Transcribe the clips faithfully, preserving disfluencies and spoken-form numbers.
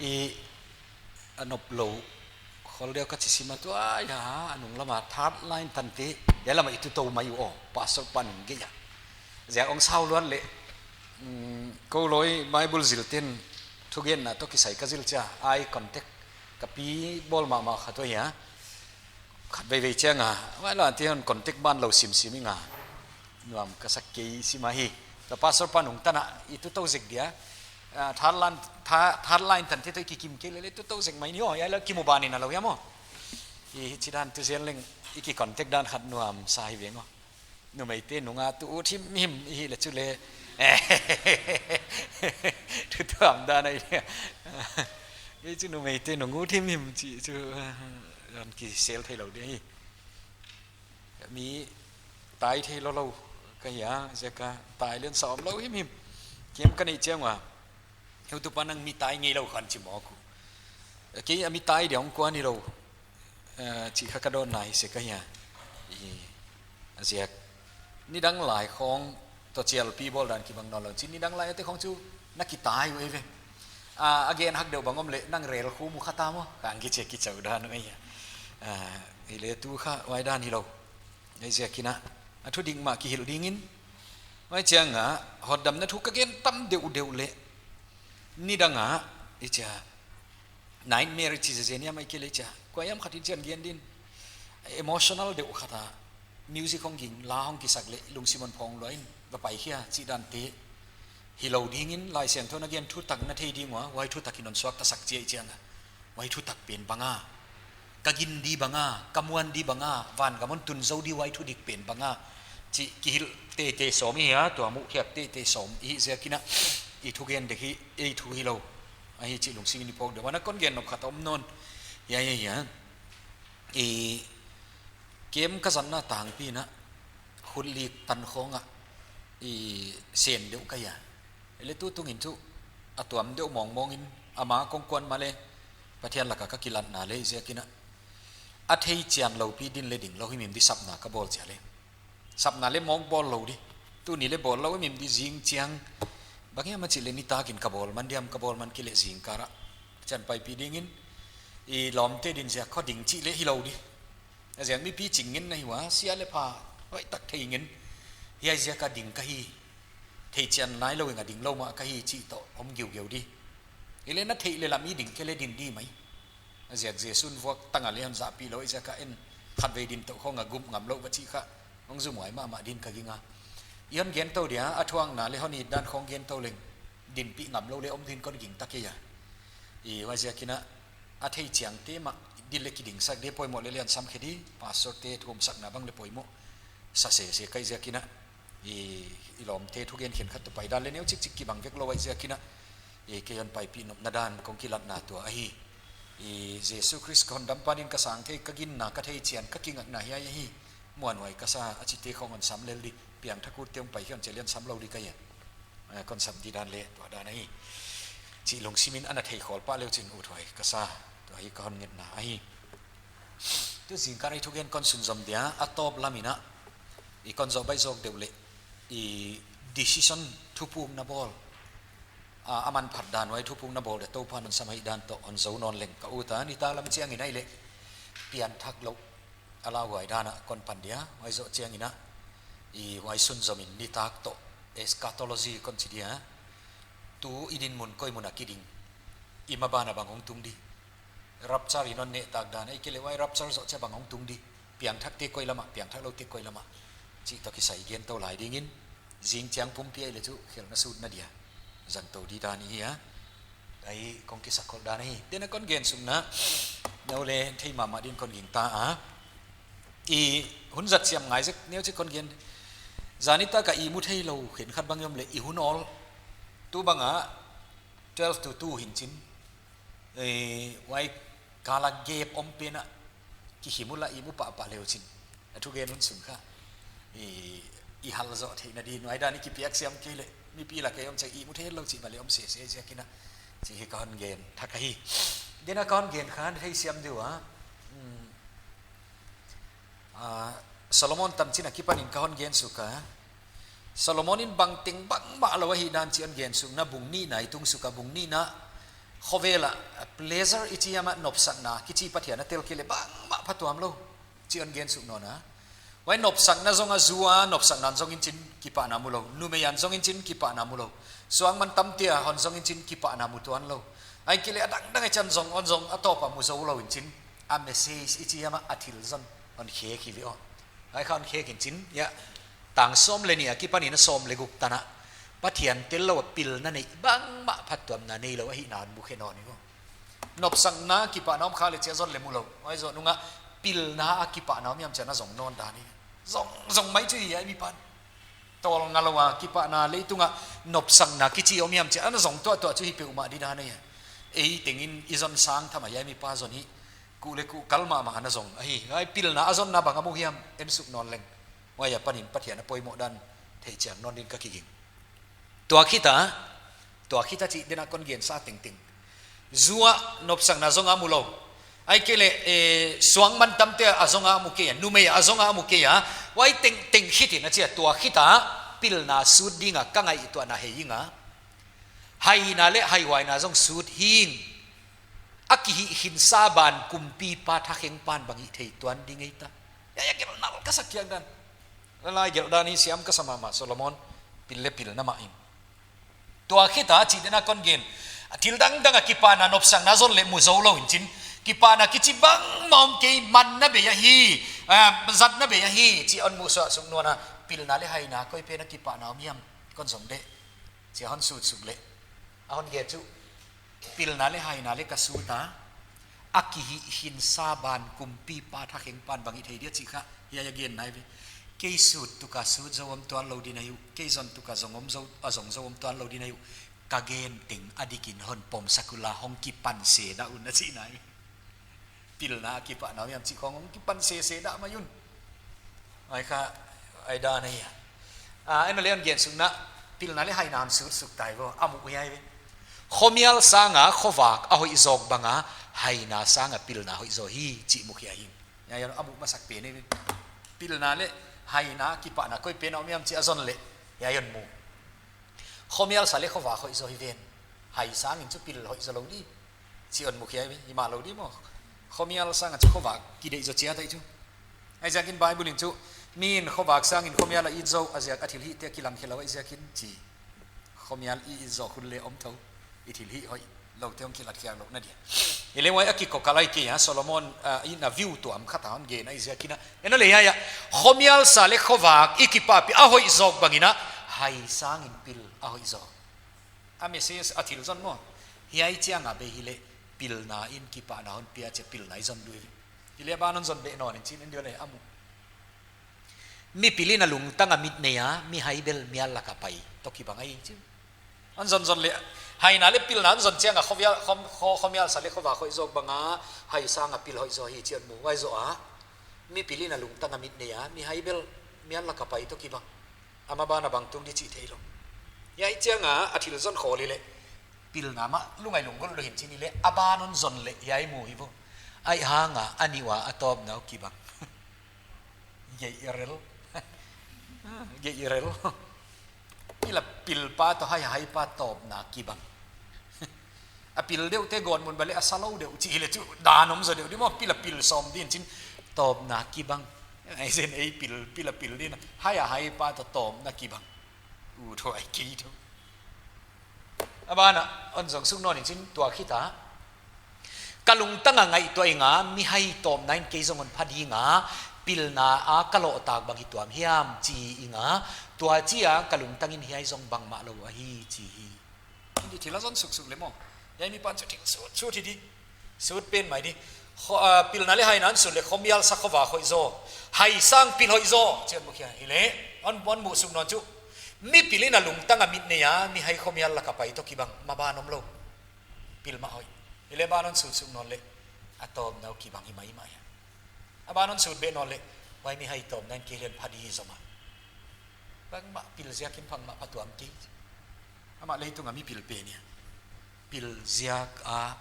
I a nop lou khol deuh ka chi sim a, tua ya a nung lama third line tante, ya lama i tutou mai uh aw, pastor pa nung gei a. Ziak ong sau luat leh, mm, kou loi Bible zil ten thugenna toh kisai ka zil chia, eye contact ka pi bawl mahmah khat uh hia. Khat veivei chiang a, vai la ti hon contact ban lou simsim ing a. Nuam ka sa kei sim ahi. Tua pastor pa nung tan a, i tutou zek dia. Ah, third line, tha-, third line tante toh i kikim kei leh leh tutou zek mai ni aw, ya leh kimu ban in a lou ya maw. I hichi dan tu zel leng, i ki contact dan khat nuam sa hi veng aw. Numeite nung a tu ut himhim i hi leh chu leh. Tutuam dan ahi. I chu numeite nung ut himhim chi chu, ah, an kisel thei lou dia hi. Mi tai thei lou lou ka hia, ziak a tai lian sa om lou himhim. Kem ka neih chiang ua, heutupa nang mi tai ngeilou khan chi mawk uh. Kei a mi tai dia ong kuan hilou, eh, chi kha ka dawnna hi sek ahi a. I, a ziak, nidang lai khawng toh chialpi bawl dan kibang nawnlou chin, nidang lai ate khawng chu na kitai uh eive. Ah, a gen hak deuh bang om leh nang rel khu mu kha ta maw, kang kiche kichau dan uh ahi a. Ah, i leh tu kha huai dan hilou. Huaiziakin a, a thu dik mah kihilh dingin. Huai chiang a, hotdamna thu ka gen tam deuhdeuh leh, nidang a, i chia, nightmare chi zezen hiam ahihkeileh chia, kuahiam khat in chian gen din. Emotional deuh khat a, music hong ging, la hong kisak leh, lungsim hon phong lua in, va pai khia, chih dante. Hilou dingin, Laisiangthou in a gen thutak na thei ding ua, huai thutak in hon suakta sak chia i chiang a. Huai thutak pen bang a, ka gin di bang a, ka muan di bang a, van gam hon tun zou di huai thu dik pen bang a, chih kihilh teitei sawm i hi a, tua muh khiak teitei sawm i hih ziakin a, i thugen dek hi, ei thu hilou. Ahi chih lungsim in i phawk deuh. Ana kon gen nop khat om nawn. Ya, ya, ya. I kem ka zatna tangpi in a, khutlik tan khawng a, i sen deuh ka hi a. Leh tutung in chu, a tuam deuh mawngmawng in, ama kong kuan mah leh, Pathian lak a ka kilatna leh ziakin a. A thei chian loupi din leh ding lou himhim di sapna ka bawl chia leh. Sapna leh mawk bawl lou di. Tuni leh bawl lou himhim di zing chiang. Bang hiam a chih leh nitak in ka bawl man diam ka bawl man kei leh zingkal a. Chian paipi dingin. I lawmte din ziak khawng ding chih leh hilou di. A ziak mipi ching ngen na hi ua, sia leh pha, hoihtak thei ngen. Hiai ziak a ding ka hi. Thei chian nailou in a ding lou mah ka hi chih toh om giugiau di. Hileh na theih leh lam i ding kei leh din di mai. A ziak Jesu'n vuak tang a leh hon zahpih lou, huaiziak a en khatvei din toh khawng a gup ngam lou va chih kha. Hong zumuai mahmah din ka ging a. I hon gen tou dia, a thuakna leh hon it dan khawng gen tou leng. Dinpih ngam lou leh om din kon gingta kei a. I huaiziakin a, a thei chiangte mah, di leh kidingsak di poimoh leh leh hon sam khe di, pastor te thuamsakna bang leh poimoh. Sa sese ka hi ziakin a. I, i lawmte thugen khenkhat toh pai dan leh neu chikchik kibang vek lou huaiziakin a. I kei hon paipih nopna dan kong kilatna tua ahi. I Jesu Khrist ka hondampa din ka sang thei, ka ginna ka thei chian, ka kingakna hiai ahi. Muanhuai ka sa, a chihte khawng hon sam lel di, piangthak utte hong pai khia hon chih leh hon sam lou di ka hi a. Eh, kon sam di dan leh tua dan ahi. Chih lungsim in ana thei khawl pah leh uchin uthuai ka sa. Tua hi ka hon ngetna ahi. Tu zingkal a i thugen kon sunzom dia, a tawp lam in a. I kon zoh baih zawk deuh leh. I decision thupukna bawl. A, a manphat dan huai thupukna bawl dia Toupa'n hon sam hi dan toh hon zou nawn leng ka ut a, nitak lam chiang in ahihleh. Pianthak lou. A lauhuai dan a kon pan dia, huai zoh chiang in a, i huai sunzom in nitak toh, eschatology kon chi dia, tu i dinmun koi mun a kiding, i maban a bang hong tung di. Rapture in hon nehtak dan, ahihkeileh huai rapture zoh chiang bang hong tung di. Piangthakte koi lam a, piangthak loute koi lam a. Chih toh kisai gen tou lai dingin, zing chiang pumpi ahihleh chu khelhna sutna dia zang tou di dan i hi a. Ahi kong kisakhol dan ahi. Tena kon gen sukna, nou leh thei mahmah din kon gingta a. I hun zat siam ngai zek neu chih kon gen. Zan nitak a ihmu theilou khenkhat bang i om leh i hun awl. Tu bang a twelve to two hi'n chin. Eh, huai kal a gap om pen a, kihim ula ihmu pahpah leu chin. A thugen hun sung kha. I, i hal zoh theihna di, huai dan i kipiak siam kei leh, mipi lak a i om chiang ihmu theilou chih mah leh om sese ziakin a. Chih hi ka hon gen thak ahi. Tena ka hon gen kha, thei siam di ua. Hmm. Ah, Solomon tanchin a kipan in ka hon gen suk a. Solomon in bangteng bangmah lou ahihdan chih hon gen suk a, bung nihna i tung suk a, bung nihna, Khovel ah pleasure i chi hiam a, nopsakna kichi Pathian a tel kei leh bangmah phatuam lou. Chi hon gen suk nawn a. Huai nopsakna zong a, zu a nopsakna zong in chin kipahna mu lou. Numei a zong in chin kipahna mu lou. Suangmantam te a hon zong in chin kipahna mu tuan lou. Ahihkeileh a dangdang a chan zong, hon zong a tawp a mu zou lou in chin. A message i chi hiam a, a thil zong hon khek hi ve aw. Huai kha hon khek in chin, ya, tang sawm leh nih akipan in a sawm leh guk tan a, Pathian tel lou a pilna neih bangmah phatuamna nei lou ahihna hon mu khe nawn hi aw. Nopsakna kipahna om kha leh chi a zon leh mu lou. Huai zoh nung a pilna a kipahna om hiam chi a na zong nawn dan hi. Zong, zong mai chu hi a, mi pan. Tawlnga lou a kipahna, leitung a nopsakna kichi om hiam chi a na zong tuahtuah chu hi peuhmah di dan hi a. Ei teng in i zon sang tham a, hiai mi pa zon hi. Kuh leh kuh kal mahmah a na zong ahi. Huai pilna a zonna bang a mu hiam, en suk nawn leng. Huai apan in Pathian a poimoh dan thei chiang nawn din ka kiging. Tua khit a, tua khit a chih den a kon gensa tengteng. Zu a nopsakna zong a mu lou. Ahihkeileh, eh, suangmantam te a zong a mu kei a, numei a zong a mu kei a. Huai tengteng khit in a chi a, tua khit a pilna sut ding a ka ngaihtuahna hi ing a. Haina leh haihuaina zong sut hi ing. A kihihkhinsa ban kumpipa thakheng pan bang hih thei tuan ding ei ta. Ya, ya, gelh nal ka sa kiak dan. Lalai gelh dan hi siam ka sa mahmah, Solomon pil leh pilna mah in. Tua khit a chih den a kon gen. A thil dangdang a kipahna nopsakna zon leh mu zou lou in chin. Kipahna kichi bangmah om kei, manna bei ahi, ah, zatna bei ahi, chi hon mu suak suk nawn a, pilna leh haina koi pen a kipahna om hiam, kon zong deh. Chi hon sut suk leh. A hon gen chu. Pilna leh haina leh ka sut a, a kihihkhinsa ban kumpipa thakheng pan bang hih thei dia chih kha, hiai a gen nai ve. Kei sut tuk a sut zou om tuan lou di nai uh, kei zon tuk a zong om zou, a zong zou om tuan lou di nai uh, ka gen teng a dik in hon pom sak un la hong kipan se dah un a chi nai ve. Pilna a kipahna om hiam chih khong hong kipan sese dah mai un. Huai kha, huai dan ahi a. Ah, en leh hon gen suk na, pilna leh haina hon sut suk tai vo, a mu hiai ve. Khomial sang a khovak a hoih zawk bang a, haina sang a pilna hoih zaw hi, chih mu khia hi. Hiai a mu masak pen ahi ve. Pilna leh haina kipahna koi pen a om hiam chih a zon leh, hiai hon mu. Khomial sa leh khovak hoih zaw hi ven. Hai sang in chu pil hoih zaw lou di. Chi hon mu khia ve, himahlou di maw. Khomial sang a chu khovak kideih zaw chiat ahi chu. Huaiziak in Bible in chu, mi in khovak sang in khomial a it zaw, a ziak a thilhih te a kilang khe lou ahihziak in chi. Khomial i it zaw hun leh om thou. I thilhih hoih lou te hong kilat khiak louhna dia. Hileh huai a kikok a lai kei a, Solomon, ah, in a view tuam khat a hon gen ahihziak in a. En leh hiai a, khomial sa leh khovak i kipahpih a hoih zawk bang in a, hai sang in pil a hoih zaw. A message a thil zon maw. Hiai chiang a bei hileh pilna in kipahna hon pia chia pilna i zon lui. Hileh a ban hon zon beh nawn in chin en diam leh a mu. Mipil in a lungtang a mit nei a, mihai bel mial lak a pai toh kibang ahi chi. Hon zon zon leh, haina leh pilna hon zon chiang a khomial, khom-, kho-, khomial sa leh khovak hoih zawk bang a, hai sang a pil hoih zaw hi chi hon mu huai zoh a. Mipil in a lungtang a mit nei a, mihai bel mial lak a pai toh kibang. A maban a bang tung di chih theilou. Hiai chiang a, a thil zon khawl hileh. Pilna mah, lungngai lunggulh lou hi'n chin hileh, a ban hon zon leh, hiai mu hi vo. Ahihhang a, a nih ua, a tawpna uh kibang. Gei i rel. Gei i rel. Pil a pil pa toh hai a hai pa tawpna kibang. A pil deuh te gawtmun bang leh a sa lou deuh chih hileh chu dan om zaw deuh di maw, pil a pil sawm din chin tawpna kibang. Ai zen ei pil, pil a pil din, hai a hai pa toh tawpna kibang. U tho ai kei tho. A ban ah, hon zong suk nawn in chin tua khit a. Ka lungtang a ngaihtuah ing a, mihai tawpna in kei zong hon pha ding a, pilna a ka lawhtak bang hi tuam hiam chi ing a, tua chi a ka lungtang in hiai zong bangmah lou ahi chi hi. Di thil a zon suksuk leh maw. Hiai mi pan chu thil sut, sut hi di. Sut pen mai di. Kho-, ah, pilna leh haina hon sut leh khomial sa khovak hoih zaw. Hai sang pil hoih zaw. Chi hon mu khia hileh. Hon, hon mu suk nawn chu. Mipil in a lungtang a mit nei a, mihai khomial lak a pai toh kibang. Maban om lou. Pil mah hoih. Hileh ban hon sut suk nawn leh. A tawpna uh kibang hi maimah hia. A ban hon sut beh nawn leh. Huai mihai tawpna in kei leng pha di hi zomah. Bangmah pil ziak in bangmah phatuam kei. Amah leitung a mipil pen hia. Pil ziak a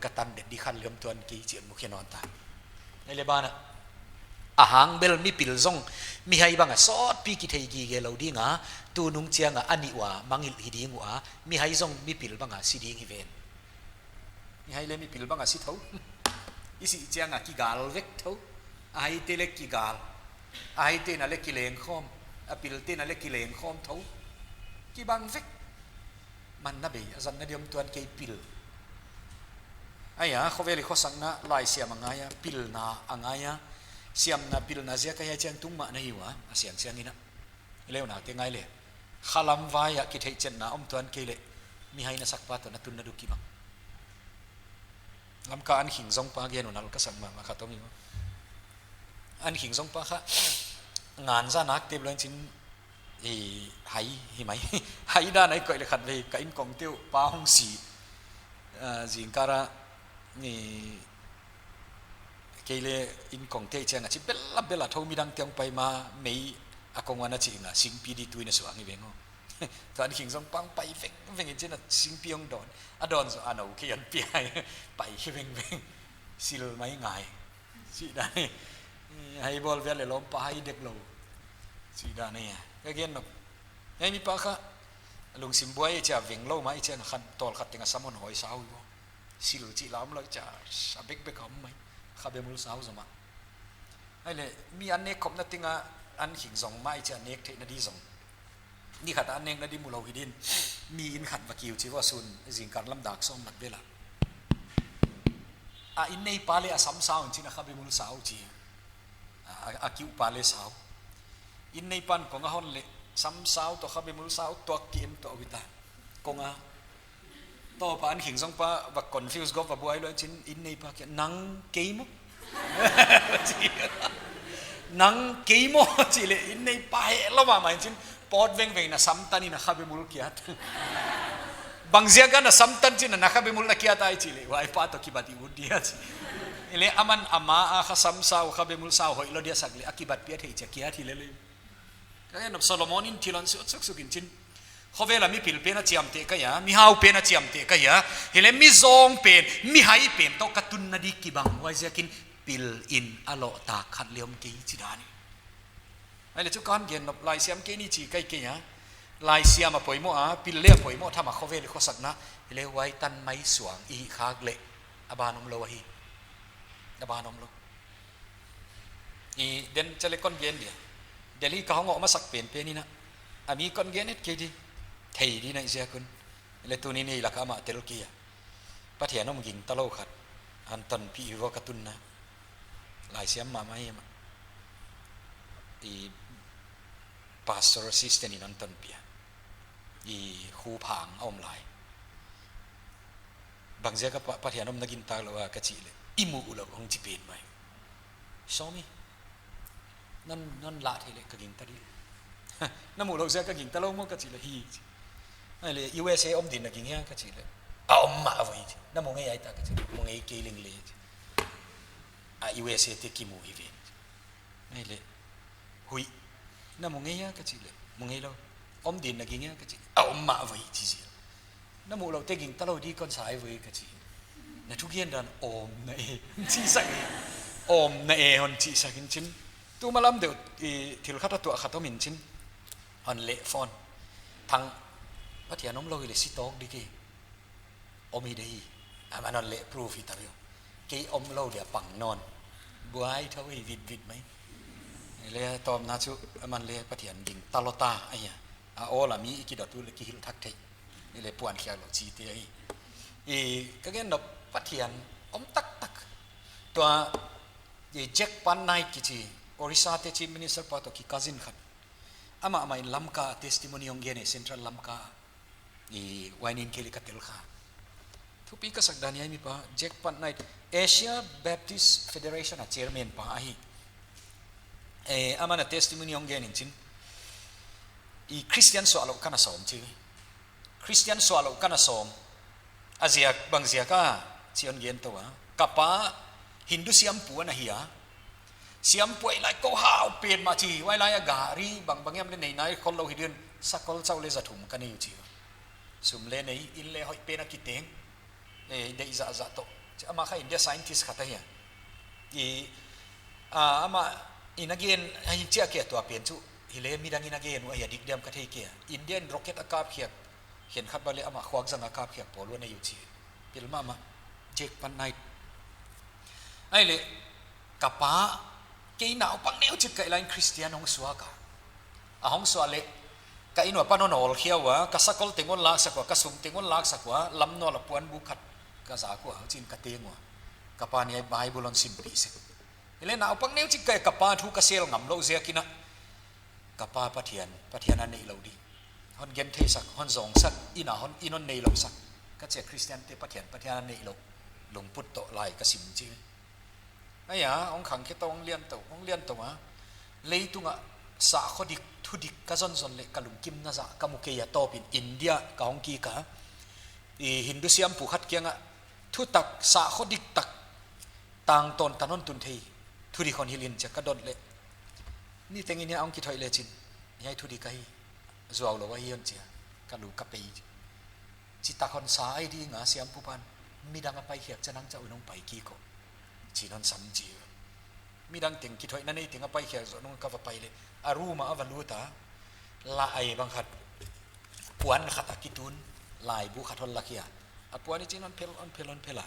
ka tan det di khat leng om tuan kei chi hon mu khe nawn ta. Hileh ban ah. Ahang bel mipil zong mihai bang a sawtpi kithei gige lou ding a, tunung chiang a a nih ua mangngilh hi ding ua, mihai zong mipil bang a si ding hi ven. Mihai leh mipil bang a si thou. I sih chiang a kigal vek thou. A haite leh kigal. A haite'n a leh kileng khawm. A pilte'n a leh kileng khawm thou. Kibang vek. Manna bei, a zatna diam tuan kei pil. Ahi a, khovel i khosakna laisiam a ngai a, pilna a ngai a. Siamna pilna ziak a hiai chiang tung mah na hi ua, a siangsiang in a. Leuna te ngai leh. Khalam vai a kitheihchetna om tuan kei leh. Mihai na sakpa toh na tunna di kibang. Lamka an khing zong pa gen un al ka sak mahmah khat om hi ua. An khing zong pa kha. Ngan za nak tep lou in chin i hai hi mai. Hai dan ai koih leh khat vei ka inkong te uh pa hong si. Ah, zingkal a ni kei leh inkong te chiang a chi bel a bel a thou midang te hong pai ma mei a kong wan a chi nga singpi di tui na suang hi veng aw. Tua an khing zong pa hong pai vengveng in chin a singpi hong dawn. A dawn zaw a nou kei an pi hai pai hi vengveng. Sil mai ngai. Chi dan hi. Hai bawl vel leh lawm pa hai dek lou. Chi dan hi. Ka gen nop. Hiai mi pa kha. Lungsim buai chia veng lou mai chia na khan tawl khat teng a sam hon hoi sau hi ua. Sil chi lam lou chia. A bekbek a om mai. Kha be mul sau zaw mah. Ahi leh, mi an nek khopna teng a an khing zong mai chia nek theihna di zong. Ni khat a an nekna di mu lou hi din. Mi in khat va kiu chi ua sun zingkal lam dak sawm mat vel a. A inn nei pa leh a sam sau in chin a kha be mul sau chi. A, a, a kiu pa leh sau. Inn nei pan kong a hon leh sam sau toh kha be mul sau tuak ki em toh vita. Kong a Topa an khing zong pa va confuse gop va buai lou chin inn nei pa kia nang kei maw. Nang kei maw chi leh inn nei pa he lou mahmah in chin pawt vengveng in a sam tan in a kha be mul kiat. Bang ziak a na sam tan chin a na kha be mul na kiat ai chi leh huai pa toh kibat i ut dia chi. Leh aman ama a kha sam sau kha be mul sau hoih lou dia sak leh a kibat pia thei chia kiat hi lele. Ka gen nop Solomon in thil hon sut suksuk in chin. Khovel a mipil pen a chiamteh ka hi a, mihau pen a chiamteh ka hi a. Hi leh mizawng pen, mihai pen toh ka tunna di kibang huai ziakin pil in a loh tak khat leh om kei chi dan hi. Ahi leh chu kon gen nop laisiam kei ni chi ka hi kei a. Laisiam a poimoh a, pil leh a poimoh tham a khovel i khosakna. Hi leh huai tan mai suang i hih khak leh a ban om lou ahi. A ban om lou. I den chaleh kon gen dia. Delhi ka hong om masak penpen in a. A mi kon gen et kei di. Thei di na i ziak un. Leh tuni ni lak a amah tel kei a. Pathian om gingta lou khat. Hon tonpih hi ua ka tunna. Laisiam mahmah hi mah. I pastor assistant in hon tonpih a. I khuphang a om lai. Bang ziak a Pa-, Pathian om na gingta lou a ka chih leh. I muh lou hong chi pen mai. Saw mi. Nan, nan lah thei leh ka gingta di. Na muh lou ziak a ka gingta lou maw ka chih leh hi. Ahi leh U S A om din na ging hia ka chih leh. A om mah a voi chi. Na mu ngei ai ta ka chih leh. Mu ngei kei leng leh chi. A U S A te kimu hi ven. Ahi leh. Hui. Na mu ngei a ka chih leh. Mu ngei lou. Om din na ging hia ka chih leh. A om mah a voi chi zi. Na muh lou te gingta lou di kon sa ai voi ka chi. Na thugen dan om na e. Chi sak. Om na e hon chi sak in chin. Tu malam deuh i thil khat a tuah khat om in chin. Hon leh phone. Thang Pathian om lou hi leh si tawk di kei. Om hi de hi. Aman hon leh proof hi ta veu. Kei om lou dia pang nawn. Buai thou hi vitvit mai. Leh tawpna chu aman leh Pathian gingta lou ta ahi a. A awl a mi i kidot uh leh kihilh thak thei. I leh puan khiak lou chi te ahi. I ka gen nop Pathian om taktak. Tua i Jack Pan Knight kichi Orissa te Chief Minister pa toh ki cousin khat. Amah mah in Lamka testimony hong gen e Central Lamka. I huai nin kei leh ka tel kha. Thupi ka sak dan hiai mi pa, Jack Pan Knight, Asia Baptist Federation a chairman pa ahi. Eh, aman a testimony hong gen in chin. I Christian suah lou ka na sawm chi. Christian suah lou ka na sawm. A ziak, bang ziak a, chi hon gen tou a. Ka pa Hindu siampu ana hi a. Siampu ahi lai kou hau pen mah chi, huai lai a gari bangbang hiam leh nei nai khol lou hi din, sakol chauh leh za thum ka nei uh chi. Sum leh nei, inn leh hoih pen a kiteng, eh, deih zahzah toh. Chi amah kha India scientist khat ahi a. I, ah, amah in a gen, ahi chia kia tua pen chu, hi leh midang in a gen uh ahi a dik diam ka thei kei a. India in rocket a kap khiak, khenkhat bang leh amah khuak zang a kap khiak pawl uh a nei uh chi. Pil mahmah. Check pan nai. Ahihleh, ka pa, kei naupang neuchik ka hi lai in Christian hong suak a. A hong suah leh, ka inn ua pan hon hawlkhia ua, ka sakol teng hon laksak ua, ka sum teng hon laksak ua, lamnawl a puanbuk khat ka zak ua, huchiin ka teng ua. Ka pa'n hiai Bible hon simpih sek. Hileh naupang neuchik ka hi, ka pa thu ka sel ngamlouh ziakin a, ka pa Pathian, Pathian a neihlouh di. Hon gentheisak, hon zawngsak, inn a hon, inn hon neihlousak. Ka chi a Christian te Pathian, Pathian a neihlouh. Lungput toh lai ka sim chi. Ahi a, hong khangkhe tou, hong lian tou, hong lian tou a. Leitung a sakhaw dik, thudik ka zonzon leh ka lungkimna zah ka mu kei a, tawpin India ka hong kik a. I Hindu siampu khat kiang a, thutak sakhaw diktak, tangtawn tan hon tun thei, thudik hon hilh in chi a ka dot leh. Niteng in hiai a hong kithoih lechin, hiai thudik ahi, zuau lou ahi hon chi a, ka lu ka pei. Chitak hon sa ahi ding a siampu pa'n, midang a paikhiak chiang a nang chauh in hong pai kik o, chiin hon sam chi. Midang teng kithoihna nei teng a paikhiak zoh nung ka va pai leh, a room a a va lut a, lai bang khat, puan khat a kitun, laibu khat hon lakhia. A puan i chin hon phel, hon phel, hon phel a.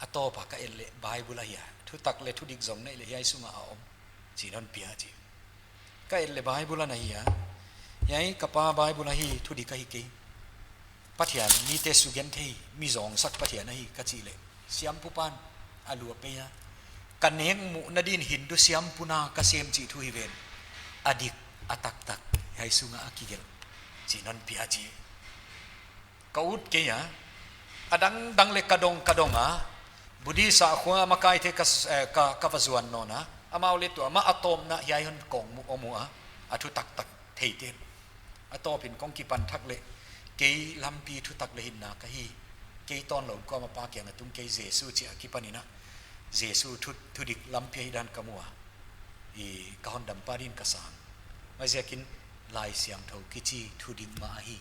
A tawp a ka et leh Bible ahi a. Thutak leh thudik zong neih leh hiai sung a a om, chiin hon pia chi. Ka et leh Bible ana hi a. Hiai ka pa Bible ahi, thudik ahi kei. Pathian, mite sugenthei, mi zawngsak Pathian ahi ka chih leh, siampu pa'n a lu a pei a. Ka nekmuhna din Hindu siampu na ka sem chih thu hi ven. A dik, a taktak, hiai sung a a kigelh, chiin hon pia chi. Ka ut kei a, a dangdang leh ka dong, ka dong a, Buddhist sakhua makaite ka s-, eh, ka, ka va zuan nawn a, amau leh tua mah a tawpna hiai hon kong mu om ua, a thu taktak theiten. A tawpin kong kipan thak leh, kei lampi thutak leh hinna ka hi, kei tawnlou kuamah Pa kiang a tung kei Jesu chi a kipan in a, Jesu thu, thudik lampi ahi dan ka mu a, i ka Hondampa din ka sang. Huaiziakin Laisiangthou kichi thudik mah ahi.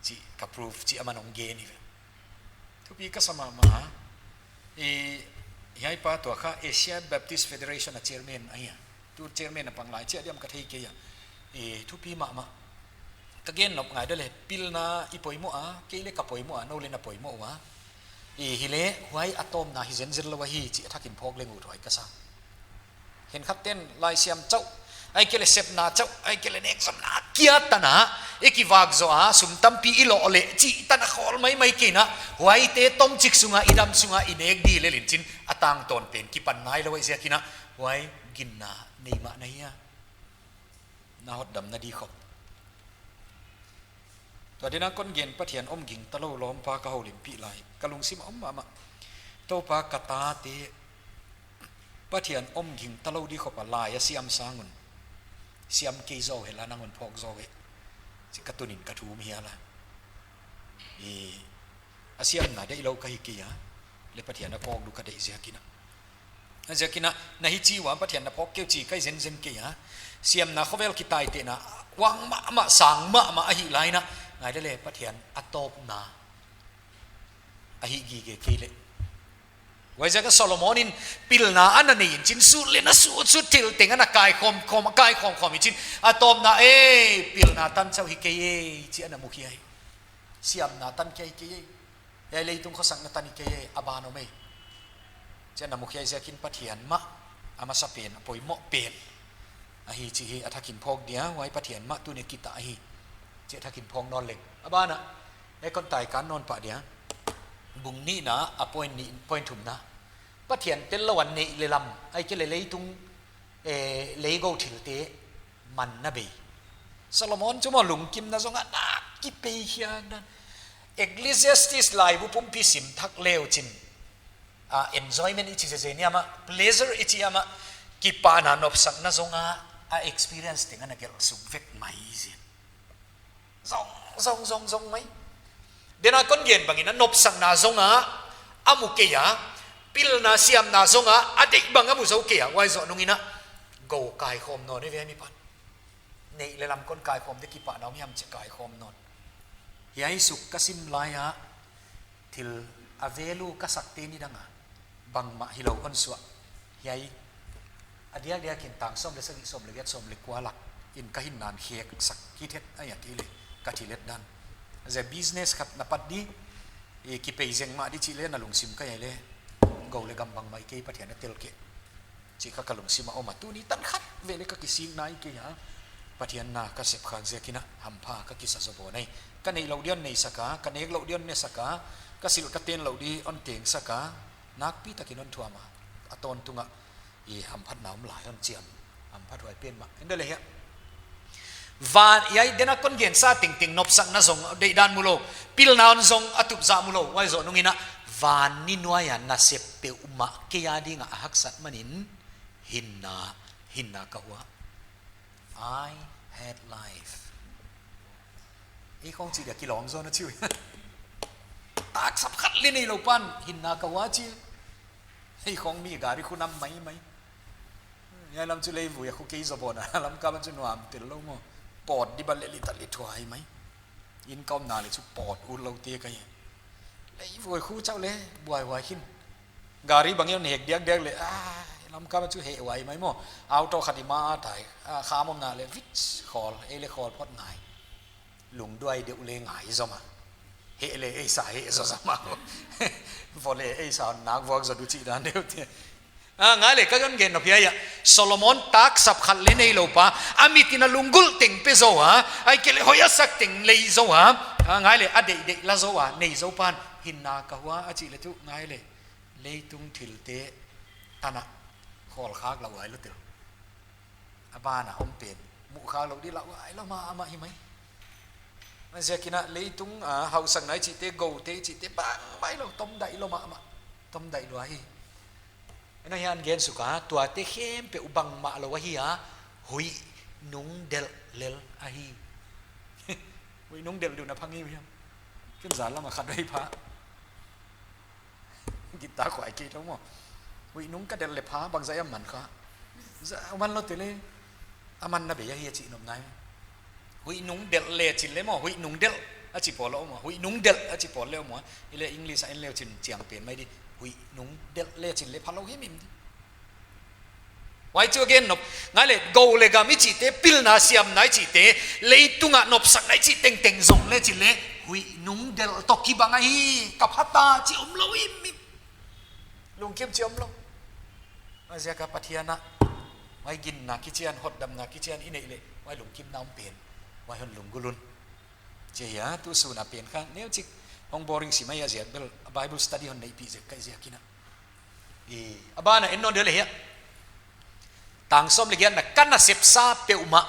Chi ka proof chi aman hong gen hi ve. Thupi ka sa mahmah a. I, hiai pa tua kha Asia Baptist Federation a chairman ahi a. Tu chairman a pang lai chiah diam ka thei kei a. I, thupi mahmah. Ka gen nop ngai de leh, pilna i poimoh a, kei leh ka poimoh a, nou leh na poimoh ua. I, hileh, huai a tawpna hi zenzen lou ahi, chi a thakin phawk leng ut huai ka sa. Khenkhat ten laisiam chauh, ahihkeileh sepna chauh, ahihkeileh nekzonna kia tan a, i kivak zoh a, sum tampi i loh leh, chih tan a khawl maimai kei in a, huaite tomchik sung a, i dam sung a, i nek di lel in chin, a tangtawn pen kipan nailou ahih ziakin a, huai ginna nei mah na hi a. Na hotdamna di khop. Tua din a kon gen Pathian om gingta lou lawmpa ka houlimpih lai. Ka lungsim a om mahmah. Toupa ka tate Pathian om gingta lou di khop a lai a siam sang un. Siam kei zaw hen la nang un phawk zaw hen. Chi ka tun in ka thum hial a. I, a siamna deihlou ka hi kei a. Leh Pathian a phawk di ka deih ziakin a. Ziakin a, na hi chi ua Pathian na phawk kei uh chi ka hi zenzen kei a. Siamna khovel kitaitehna, kuang mahmah, sang mahmah ahih lai in a. Ngai de leh Pathian a tawpna. Ahih gige kei leh. Huaiziak a Solomon in pilna ana nei in chin sut leh na sut sut thil teng ana kaikhawm khawm, kaikhawm khawm in chin. A tawpna, eh, pilna tan chauh hi kei e, chi ana mukhia hi. Siamna tan kei hi kei e. Hiai leitung khosakna tan hi kei e, a ban om e. Chi ana mukhia ziakin Pathian mah, a masa pen, a poimoh pen. Ahi chi hi a thakin phawk dia, huai Pathian mah tuni kita ahi. Chi a thakin phawk nawn leng. A ban a, e kon tai kan nawn pah dia. Bung nihna a point nih, point thumna. Pathian tellou a neih leh lam, ahihkeileh leitung, eh, leigou thilte, manna bei. Solomon chu maw lungkimna zong a na kipei hiang dan. Ecclesiastes laibu pumpi sim thak leu chin. A enjoyment i chi zeze ni ama, pleasure i chi ama, kipahna nopsakna zong a, a experience teng ana gelh suk vek mai zin. Zong, zong, zong, zong mai. Dena kon gen bangin a nopsakna zong a, a mu kei a, pilna siamna zong a, a deih bang a mu zou kei a, huai zoh nungin a, gou kaikhawm nawn e ve mi pan. Neih leh lam kon kaikhawm de kipahna om hiam chi kaikhawm nawn. Hiai suk ka sim lai a, thil a value ka sakte nidang a, bangmah hilou hon suah. Hiai, a diakdiak in tang sawm leh sagih, sawm leh giat, sawm leh kua lak in ka hinna khek sak kit het ahi a, kei leh ka thil et dan. Zia business khat na pat di, I kipei zeng mah di chih leh na lungsim ka hi leh, gou leh gam bangmah i kei Pathian a tel kei. Chih kha ka lungsim a om a, tuni tan khat vei leh ka kisik nai kei a. Pathian na ka sep khak ziakin a hampha ka kisa zaw bawn ahi. Ka neih louh di hon neisak a, ka nek louh di hon nesak a, ka silh ka ten louh di hon tengsak a, nakpi takin hon thuam a. A tawntung a i hamphatna om lai hon chiam, hamphat huai pen mah. Hende leh hiai. Van, hiai dena kon gensa tengteng nopsakna zong deihdan mulou, pilna hon zong a tup zah mulou, huai zoh nungin a, van ni nuai a nasep peuhmah kei a ding a haksat manin, hinna, hinna ka hua. I hate life. Ei khong chih dia kilawm zaw na chi uh. Taksap khat leh neilou pan, hinna ka hua chi. Ei khong mi gari khu nam maimai. Hiai lam chu leivui a khu kei zaw bawn a, Lamka bang chu nuam tel lou maw. Pawt di bang leh lita li thuai mai. Inn ka omna leh chu pawt ut lou te ka hi. Leivui khu chauh leh buaihuai khin. Gari bang i hon hek diakdiak leh, ah, Lamka bang chu heh huai mai maw. Auto khat i ma a tai, ah, kham omna leh vits khawl, ei leh khawl phot ngai. Lungduai deuh leh ngai zaw mah. Heh leh ei sa heh zaw zaw mah. Vo leh ei sa hon nak vuak zaw di chih dan deuh te. Ah, ngai leh ka hon gen nop hiai a. Solomon taksap khat leh neilou pa, a mitin a lunggulh teng pe zaw a, ahihkeileh hoih a sak teng lei zaw a. Ah, ngai leh a deihdeih la zaw a, nei zaw pan, hinna ka hua a chih leh tu, ngai leh. Leitung thilte tan a khawl khak lauhuai lou tel. A ban a om pen, muh khak lou di lauhuai lou mahmah hi mai. Huaiziakin a leitung a hausakna i chihte, goute i chihte, bangmah lou, tomdaih lou mahmah. Tomdaih lua hi. Ena hiai gen suk a, tuate khempeuh bangmah lou ahi a, huih nung delh lel ahi. Huih nung delh di uh na pha ngei uh hiam? Ken zan lam a khat vei pha. Guitar khuai kei lou maw. Huih nung ka delh leh pha, bangzah a man kha. Zah, a man lou te leh. A manna bei ahi a chih nop nai. Huih nung delh leh chin leh maw, huih nung delh a chi pawl leh maw, huih nung delh a chi pawl leh maw. Hileh English a en leh chin chiang pen mai di. Huih nung delh leh chin leh pha lou himhim di. Huai chu a gen nop. Ngai leh, gou leh gam i chihte, pilna siamna i chihte, leitung a nopsakna i chih tengteng zong leh chin leh, huih nung delh toh kibang ahi, ka pha ta chih om lou himhim. Lungkim chih om lou. Huaiziak a Pathian a, huai ginna kichian, hotdamna kichian i neih leh, huai lungkimna om pen, huai hon lunggulh un. Chia hia, tu sun a pen kha, neuchik, hong boring si mai a ziak bel, Bible study hon neihpih zek ka hi ziakin a. I, a ban a en nawn di leh hiai. Tang sawm leh giatna, ka nasepsa peuhmah,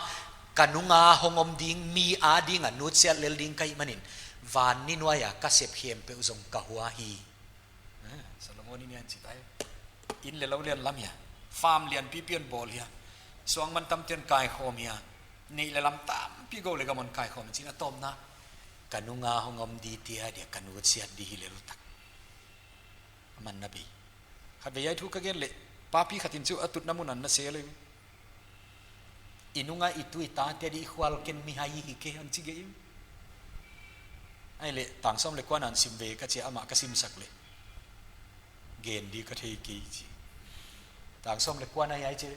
ka nung a hong om ding mi a ding a nutsiat lel ding ka hih manin, van ni nuai a ka sep khempeuh zong ka hua hi. Eh, Solomon in hiai chi tai. Inn leh lou lian lam hia. Farm lianpipi hon bawl hia. Suangmantam te hon kaikhawm hia. Neih leh lam tampi, gou leh gam hon kaikhawm, chi'n a tawpna. Ka nung a hong om dite a dia ka nutsiat di hi lel tak. A manna bei. Khatvei hiai thu ka gen leh, papi khat in chu a tutna mun ah na se leh. I nung a i tu i tate di i khual ken mihai hi kei hon chi gei. Ahihleh, tang sawm leh kuana hon sim ve ka chi a, amah ka simsak leh. Gen di ka thei kei chi. Tang sawm leh kuana hiai chi,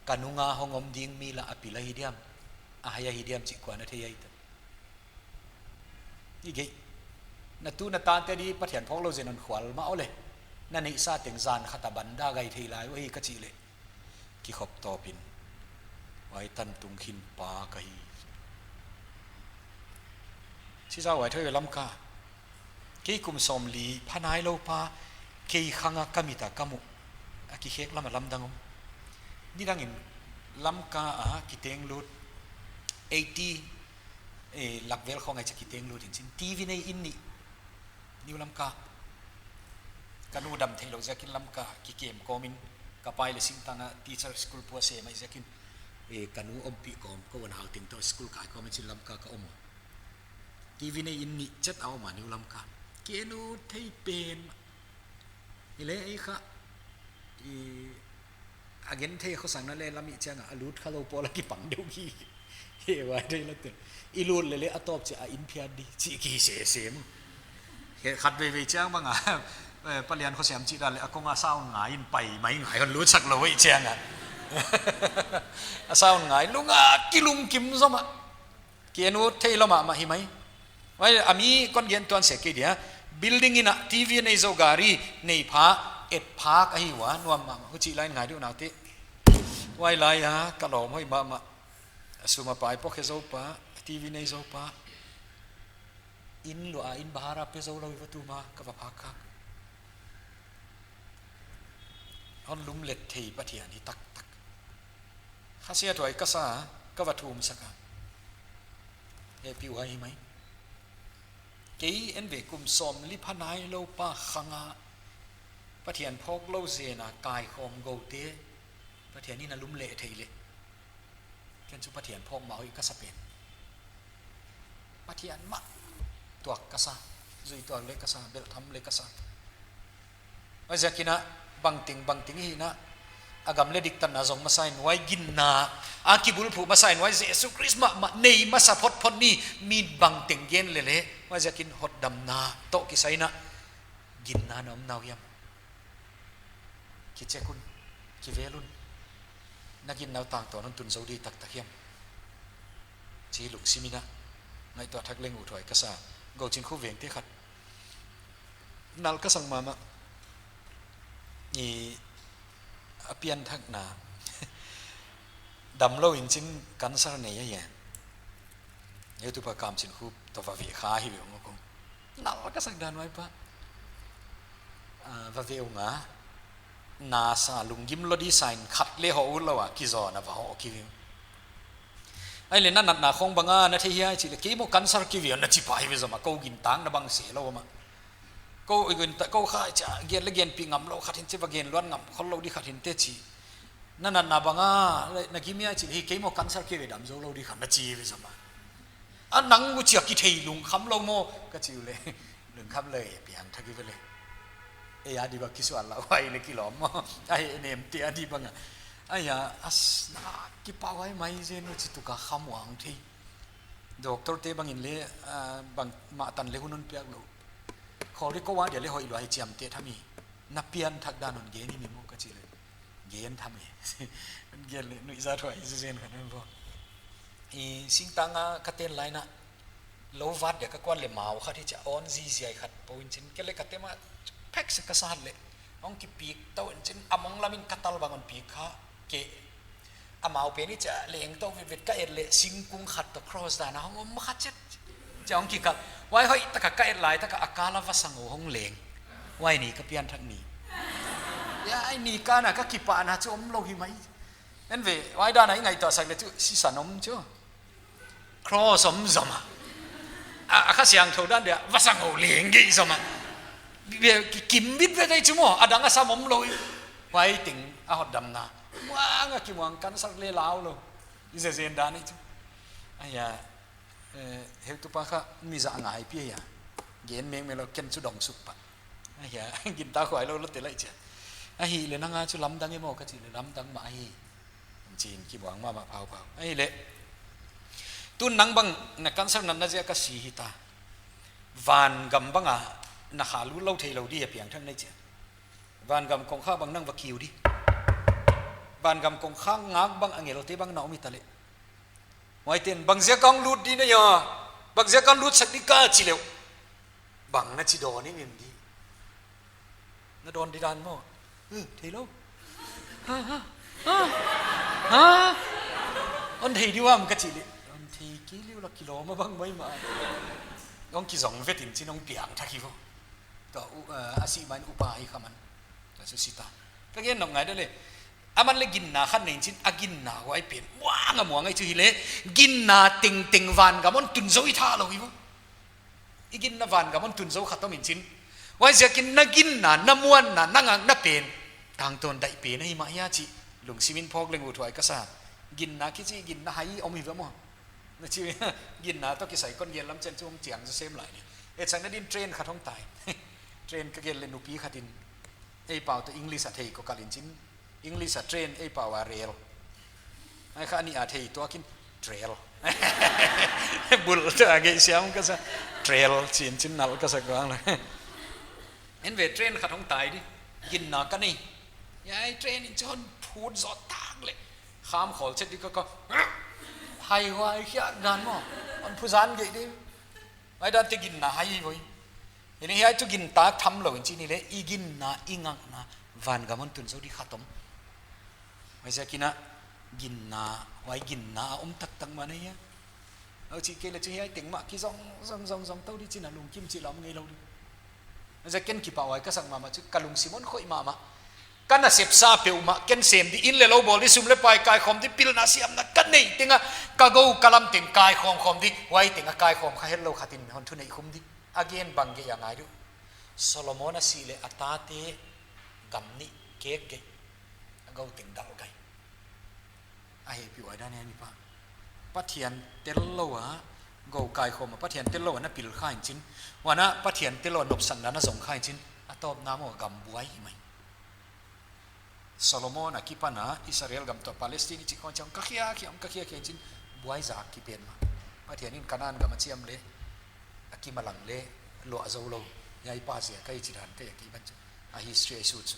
ka nung a hong om ding mi lah a pil ahi diam, a hai ahi diam chih kua'n a thei ahi ta. I gei. Na tu na tate di Pathian phawk lou zen hon khual mah uleh. Na neihsa teng zan khat a ban dah gai thei lai uh ahi ka chih leh. Kikhop tawpin. Huai tan tung khin pa ka hi. Chi zah huai thei Lamka. Kei kum sawmli pha nailou pa, kei khang a ka mit a ka muh. A kikhek lam a lamdang om. Nidang in Lamka a kiteng lut. Eighty, eh, lak vel khawng ahi chia kiteng lut in chin. TV nei inn nih. New Lamka. Ka nu dam theilou ziakin Lamka kikem kawmin, ka pai leh singtang a teacher school pua se mai ziakin, eh, ka nu ompih kawm, ka uan hal ting toh school kai kawmin chin Lamka ka om. TV nei inn nih chet a om a New Lamka. Ken ut thei pen. Hileh ei kha, i, a genthei khosakna leh lam i chiang a, a lut khalou pawl a kipang deuh hi. He huai thei lou te. I lut leh leh a tawp chia a inn phiat di. Chi ki se se mu. He khat vei vei chiang bang a, eh, palian khosiam chi dan leh a kong a sound ngai in pai mai ngai hon lutsak lou ei chiang a. A sound ngai lung a kilungkim zom a. Ken ut thei lou mahmah hi mai. Huai a mi kon gen tuan se kei dia. Building in a T V nei zou, gari nei pha, et phak ahi ua, nuam mahmah. Huchi lai in ngai di uh naute. Huai lai a ka lawm hoih mahmah. A sum a pai pawh khe zou pa, a T V nei zou pa. Inn lua a inn bahar a pe zou lou i va tum a, ka va phak khak. Hon lum let thei Pathian hi taktak. Kha Siangthou ka sa, ka va thum sak a. Hehpih uh ahi mai. Kei en ve, kum sawmli pha nailou pa khang a Pathian phawk lou zen a kaikhawm goute Pathian in a lum leh thei leh. Ken chu Pathian phawk mah hoih ka sa pen. Pathian mah tuak ka sa, zui tuak leh ka sa, belh tham leh ka sa. Huaiziakin a bangteng bangteng hi na, a gam leh diktatna zong masa in, huai ginna a kibulphuh masa in, huai Jesu Khrist mahmah nei masa photphot ni, mi bangteng gen leh leh. Huaiziakin hotdamna toh kisai in a ginna na om nau hiam? Kicheck un, kivel un. Na ginna uh tangtawn hon tun zou di taktak hiam? Chi lungsim in a ngaihtuah thak leng uthuai ka sa. Gouchinkhu vengte khat nalh ka sak mahmah. I a pianthakna damlou in chin cancer nei ahi a. Heutupa Kamchinkhup toh va ve kha hi ve ong kong. Nalh ka sak dan huai pa. Ah, va ve ung a. Na sa lunggim lou di sa in khat leh hoh utlou a, kizawna va hoh ki ve. Ahihleh na natna khong bang a na thei hia chih leh, kei maw cancer ki ve na chi pa hi ve zomah, kou gintakna bang se lou mah. Kou i gintak, kou kha chia gen leh genpih ngam lou khat hi'n chi, va gen luat ngam khol lou di khat hi'n te chi. Na natna bang a na gim hia chih leh, hi kei maw cancer ki ve dam zou lou di khat na chi ve zomah. A nang uh chia kithei lungkham lou maw ka chi uleh. Lungkham leh piangthak i ve leh. Ei a di bang kisual lau huai leh kilawm maw. Ai nemte a di bang a. Ai a, as na kipahhuai mai zen uh chi tu ka kham uang thei. Doctor te bang in leh, ah, bangmah tan leh hun hon piak lou. Khawl di kou a dia leh hoih lua hi chiamteh tham hi. Na pianthak dan hon gen hi mi maw ka chi leh. Gen tham hi. Gen leh nuihzat huai zenzen khat maw. I singtang a ka ten lai in a, lou vat dia ka kuan leh mau khat hi chia, awn ziziai khat pou in chin, kei leh ka tem a, phek sek ka sat leh. Hong kipik tou in chin, a mong lam in ka tal bang hon pik kha, kei. Amau pen hi chia, leng tou vetvet ka et leh, singkung khat toh cross dan a hong om kha chet. Chia hong kikal. Huai hoihtak a ka et lai tak a, a kal a vasang uh hong leng. Huai ni ka pianthak ni. Ya, ai ni ka na ka kipahna chu om lou hi mai. En ve, huai dan a i ngaihtuah sak leh chu, sisan om chu. Cross om zomah. A, a Kha Siangthou dan dia, vasang uh leng gei zomah. Ve, ki, kimbit ve dai chu maw, a dang a sam om lou. Huai teng, a hotdamna. Muang a kimuang cancer leh lau lou. I zenzen dan hi chu. Ai a, eh, heutupa kha mi zah ngai pi a. Gen mengmeng lou ken chu dong suk pah. Ai a, gintak huai lou lou te lai chia. Ahihleh nang a chu lamdang e maw ka chi leh lamdang mah hi. Chin kibuang mahmah phauphau. Ahihleh. Tun nang bang na cancer natna ziak a si hita. Vangam bang a na kha lut lou thei lou di a piangthak nei chia. Vangam kongkhak bang nang va kiu di. Vangam kongkhak ngak bang angelte bang na om hita leh. Huaiten bang ziak a hong lut di na hia. Bang ziak a hong lut sak di ka chi leh. Bang na chi dawn in in di. Na dawn di dan maw. Eh, thei lou. Ha, ha, ha, ha. Hon thei di uam ka chi leh. Hon thei kei leh uh leh kilawm a bang mai mah. Hong kizong vet in chin hong piangthak hi vo. Tua u, eh, a si mai in upa hi kha man. Tua chu si ta. Ka gen nop ngai dia leh. Aman leh ginna khat nei in chin a ginna huai pen. Muang a muang ai chu hileh. Ginna tengteng vangam hon tun zou i tha lou hi vo. I ginna vangam hon tun zou khat om in chin. Huaiziakin na ginna, na muanna, na ngakna pen. Tangtawn daih pen ahi mah hia chi. Lungsim in phawk leng uthuai ka sa. Ginna kichi ginna hai om hi ve maw. Na chi ginna toh kisai kon gen lam chen chu hong chiang zaw sem lai ni. Etsakna din train khat hong tai. Train ka gen leh nupi khat in. Ei pau toh English a thei ko kal in chin. English a train ei pau a rail. Ai kha ni a thei tuak in trail. Bul ta a gei siam ka sa trail chin chin nalh ka sa kuang la. En ve train khat hong tai di. Ginna ka nei. Ai train in chon phut zaw tak leh. Kham khawl chet di ka ka. Hai huai khiak dan maw. Hon phu zan gei di. Ai dan te ginna hai voi. Ini hiai chu gintak tham lou in chi ni le, i ginna, i ngakna, vangam hon tun zou di khat om. Huaiziakin a ginna, huai ginna a om taktak mah na hia. Huchi kei le chu hiai teng mah kizong, zong, zong, zong tou di chin a lungkim chih lam ngei lou di. Huaiziak ken kipahhuai ka sak mahmah chu ka lungsim hon khoih mahmah. Ka nasepsa peuhmah ken sem di, inn le lou bawl di, sum le pai kaikhawm di, pilna siamna ka neih teng a, ka gou ka lam teng kaikhawm khawm di, huai teng a kaikhawm kha hetlou khat in hon thuneih khum di. A gen bang geih a ngai di uh. Solomon a sih leh a tate gam nih kek geih, a gou teng dal gai. A hehpihhuai dan hiai mipa. Pathian tellou a, gou kaikhawm a, Pathian tellou a na pil kha in chin. Huan a Pathian tellou a nopsakna na zong kha in chin. A tawpna maw gam buai hi mai. Solomon a kipan a Israel gam toh Palestine i chih khawng chiang ka khia khia, ka khia khia in chin buai zak kipen mah. Pathian in Kanan gam a chiam le, a kimalang le, luah zou lou. Hiai pa ziak a i chih dan te a kipan chu. A history a i sut chu.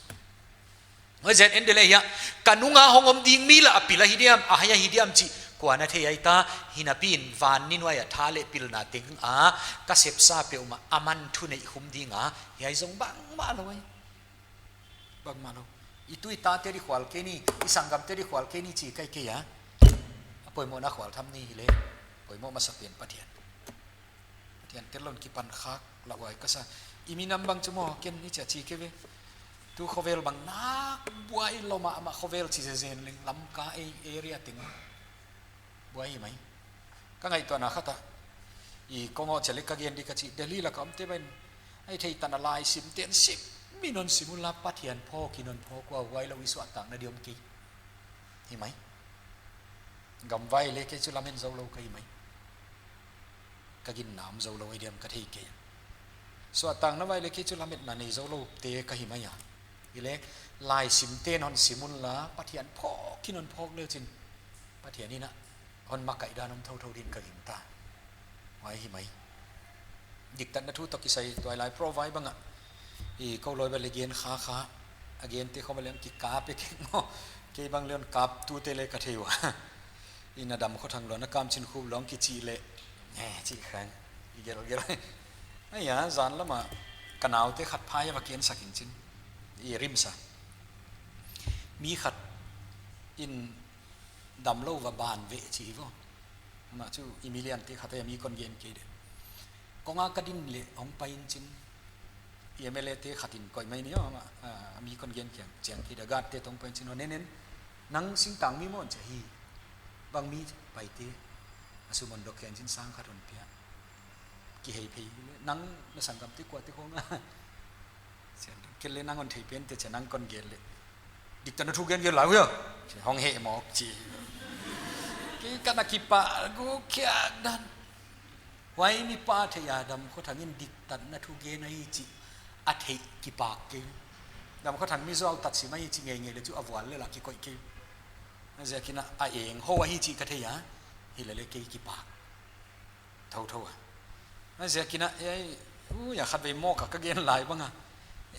Huaiziak en de le hia, ka nung a hong om ding mi lah a pil ahi diam, a hai ahi diam chih, kua'n a thei ai ta, hinapi in van ni nuai a tha leh pilna teng a, ka sepsa peuhmah aman thuneih khum ding a, hiai zong bangmah lou ai. Bangmah lou. I tui tate di khual kei ni, i sanggamte di khual kei ni chi kai kei a. A poimohna khual tham ni hi le, poimoh masa pen Pathian. Pathian tellou in kipan khak lauhuai ka sa. I minam bang chu maw, ken i chia chi kei ve. Tu khovel bang nak buai lou mahmah khovel chi zezen leng Lamka ei area teng. Buai hi mai. Ka ngaihtuahna khat a. I kong aw chia le ka gen di ka chih Delhi lak a omte bang. Ai thei tan a laisimte'n sim, mi non sim un la Pathian phawk in hon phawk ua huailou i suahtakna di om kei. Hi mai. Gam vai le kei chu lamen zou lou ka hi mai. Ka ginna om zou lou ai diam ka thei kei. Suahtakna vai le kei chu lametna nei zou lou te ka hi mai a. Hi le laisimte'n hon sim un la Pathian phawk in hon phawk le chin. Pathian in a hon makaih dan om thouthou din ka gingta. Huai hi mai. Diktatna thu toh kisai tuailai provide bang a. I kou loi ba le gen kha kha. A gen te khawm a leng kikap e keng maw. Kei bang leng kap tu te le ka thei ua. I na dam kho thang lou na kam chin khup long kichi le. Nge chi khang. I gel gel. Aia, zan lama ka naute khat phai a va ken sak in chin. I rim sa. Mi khat in damlou va ban ve chi hi vo. Mah chu i milian te khat a mi kon gen kei de. Kong a ka din le hong pai in chin. I M L A te khat in koih mai ni aw mah, a, mi kon gen kiang chiang kei de guard te tong pai in chin hon nen nen. Nang singtang mi maw chia hi. Bang mi Paite. A sum hon dok kiang chin sang khat hon pia. Kihei phei le. Nang na sanggamte kuate khong a. Ken le nang hon thei pen te chia nang kon gen le. Diktatna thu gen gen lai ua. Hong heh mawk chi. Kei ka na kipak guk khiak dan. Huai mipa thei a Damkhothang in diktatna thu gen ahi chih a theih kipak kei. Damkhothang mi zuau tat sim ahi chih ngeingei le chu a vual le la kikoih kei. Huaiziakin a eng hou ahi chih ka thei a. Hi le le kei kipak. Thouthou a. Huaiziakin a, ei, ui, a khatvei mawk a ka gen lai bang a.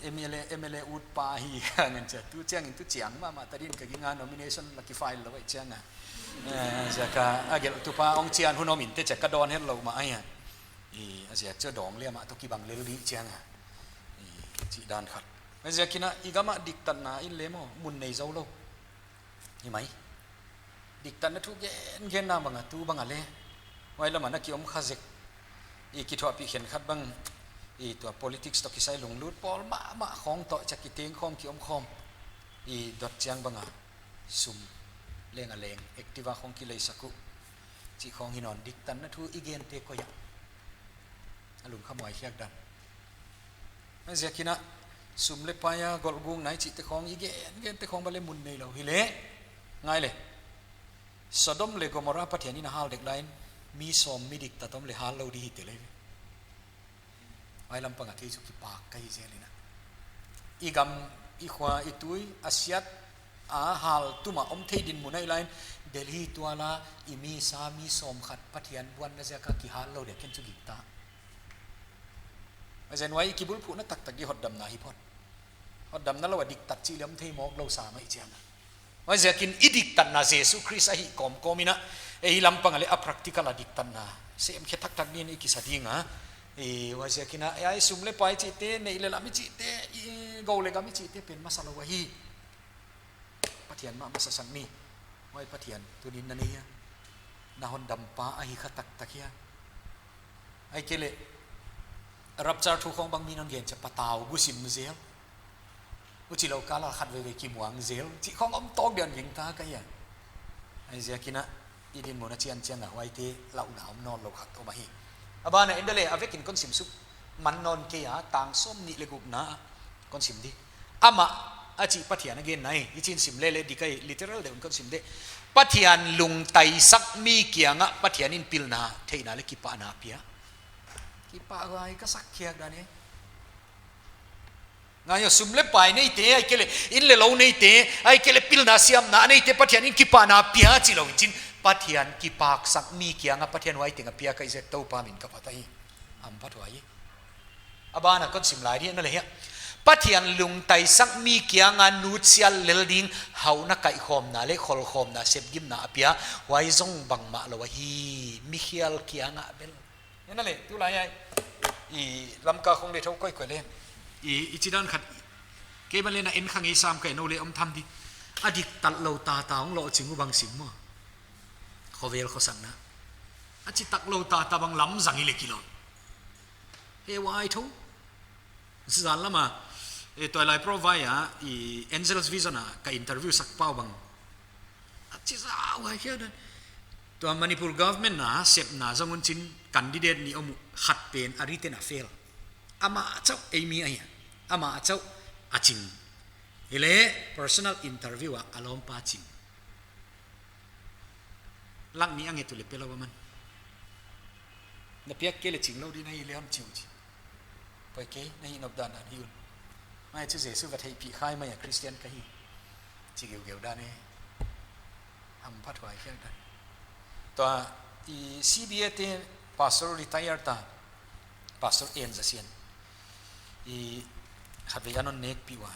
M L A, M L A utpa hi ka ngen chia. Tu chiangin tu chiang mahmah ta din ka ging a nomination la kifile lou ai chiang a. Eh, ziak a, a gelhtupa hong chian hun om in te chia ka dawn hetlou mah ai a. I, a ziak chu dawng liam a toh kibang lel di chiang a. I, chih dan khat. Huaiziakin a, i gam a diktatna in le maw, mun nei zou lou. Hi mai. Diktatna thu gen gen na bang a tu bang a le. Huai lam a na ki om kha zek. I kithuahpih khenkhat bang. I tua politics toh kisai lunglut pawl mahmah khong toh chia kiteng khong ki om khawm. I dot chiang bang a. Sum. Leng a leng. Activa khong ki lei sak uh. Chih khong hi nawn diktatna thu i gen te koi a. A lungkhamhuai khiak dan. Huaiziakin a sum le pai a golhgukna i chih te khong i gen gen te khong ba le mun nei lou hi le. Ngai le. Sodom le Gomorrah Pathian in a hal dek lai in mi sawm mi diktat om le hal lou di hi te le. Huai lam pang a kei chu kipak ka hi zel in a. I gam, i khua, i tui, a siat, a hal tuma om thei dinmun ahi lai in Delhi tual a, i mi sa, mi sawm khat Pathian buanna ziak a kihal lou dia ken chu gingta. Huaizen huai i kibulphuhna taktak di hotdamna hi phot. Hotdamna lou a diktat chih le om thei mawk lou sa mai chiang a. Huaiziakin i diktatna Jesu Khrist ahih kawmkawm in a, ei lam pang a le a practical a diktatna. Sem khe taktak din i kisa ding a. I, huaiziakin a, ai sum leh pai chihte, neih leh lam i chihte, i, gou leh gam i chihte pen masa lou ahi. Pathian mah masa sak ni. Huai Pathian tuni'n na nei hia? Na hondampa ahi kha taktak hia? Ahihkeileh, rapture thu khong bang mi'n hon gen chia, patau gusim zel. Huchilou kal a khat veve kimuang zel. Chih khong om tawk dia'n gingta ka hia. Huaiziakin a, i dinmun a chianchian a, huaite lauhna om nawnlou khat om ahi. A ban ah en leh, a vekin kon sim suk man nawn kei a, tang sawmnih leh gukna kon sim di. Amah, a chih Pathian a genna hi, i chin sim leh leh dik ahi, literal deuh in kon sim di. Pathian lungtaisak mi kiangah Pathian in pilna, theihna leh kipahna pia. Kipahhuai ka sak khiak dan hi. Ngai aw, sum leh pai neite, ahihkeileh inn leh lou neite, ahihkeileh pilna siamna neite, Pathian in kipahna pia chilou in chin, Pathian kipaksak mi kiangah Pathian huai teng a pia ka hi ziak Toupa min ka phat ahi. Hamphathuai. A ban ah kon sim lai di en leh hia. Pathian lungtaisak mi kiangah nutsial lel ding hauhna, kaihkhawmna leh kholkhawmna, sepgimna a pia, huai zong bangmah lou ahi, mikhial kiangah bel. En leh, tulai ai. I Lamka khong leh thou koikoi leh. I, i chidan khat. Kei ban leh na en kha ngei sam kei, nou leh om tham di. A diktat lou tata hong lohching uh bang sim maw. Khovel khosakna. A chitak lou tata bang lamzang i leh kilawm. He huai thou. Zan lam a, e, tuailai Pro Vai a, i Angel's Vision a, ka interview sak pa uh bang. A chi zau huai khiak dan. Tua Manipur government na sepna zong un chin candidate nih om uh, khat pen a written a fail. Amah chauh ei mi ahi a. Amah chauh a ching. Hileh personal interview a a lawmpa ching. Lak nih a nget uh leh pe lou a man. Na piak kei leh ching lou ding na hi leh hon chi uh chi. Poi kei, na hih nop dan dan hi un. Mai chu Jesu va theihpih kha mai a, Christian ka hi. Chi geugeu dan e. Hamphathuai khiak dan. Tua i C B A te pastor retire ta. Pastor En Za Sian. I khatvei a non nekpih ua.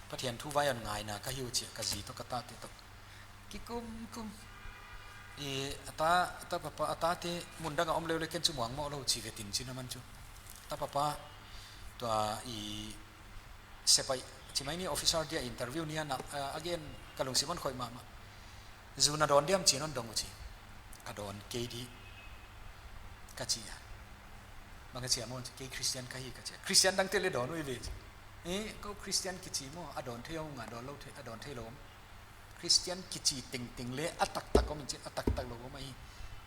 Pathian thu vai a ngaina ka hi uh chia, ka zi toh ka tate toh. Kikum kum. I, a ta, a ta papa, a tate mun dang a om leu leh ken chu muang mawh lou chi ve tin chin a man chu. A ta papa, tua i sepaih, chi mai ni officer dia interview ni a na, a, again, ka lungsim hon khoih mahmah. Zu na dawn diam chin hon dong uh chi. Ka dawn kei di. Ka chi a. Bang ka chi a maw, kei Christian ka hi ka chi a. Christian dangte leh dawn uh ve chi. Eh, kou Christian kichi maw, a dawn thei uh nga, dawn lou thei, a dawn theilou. Christian kichi tengteng leh a taktak om in chin, a taktak lou om ahi.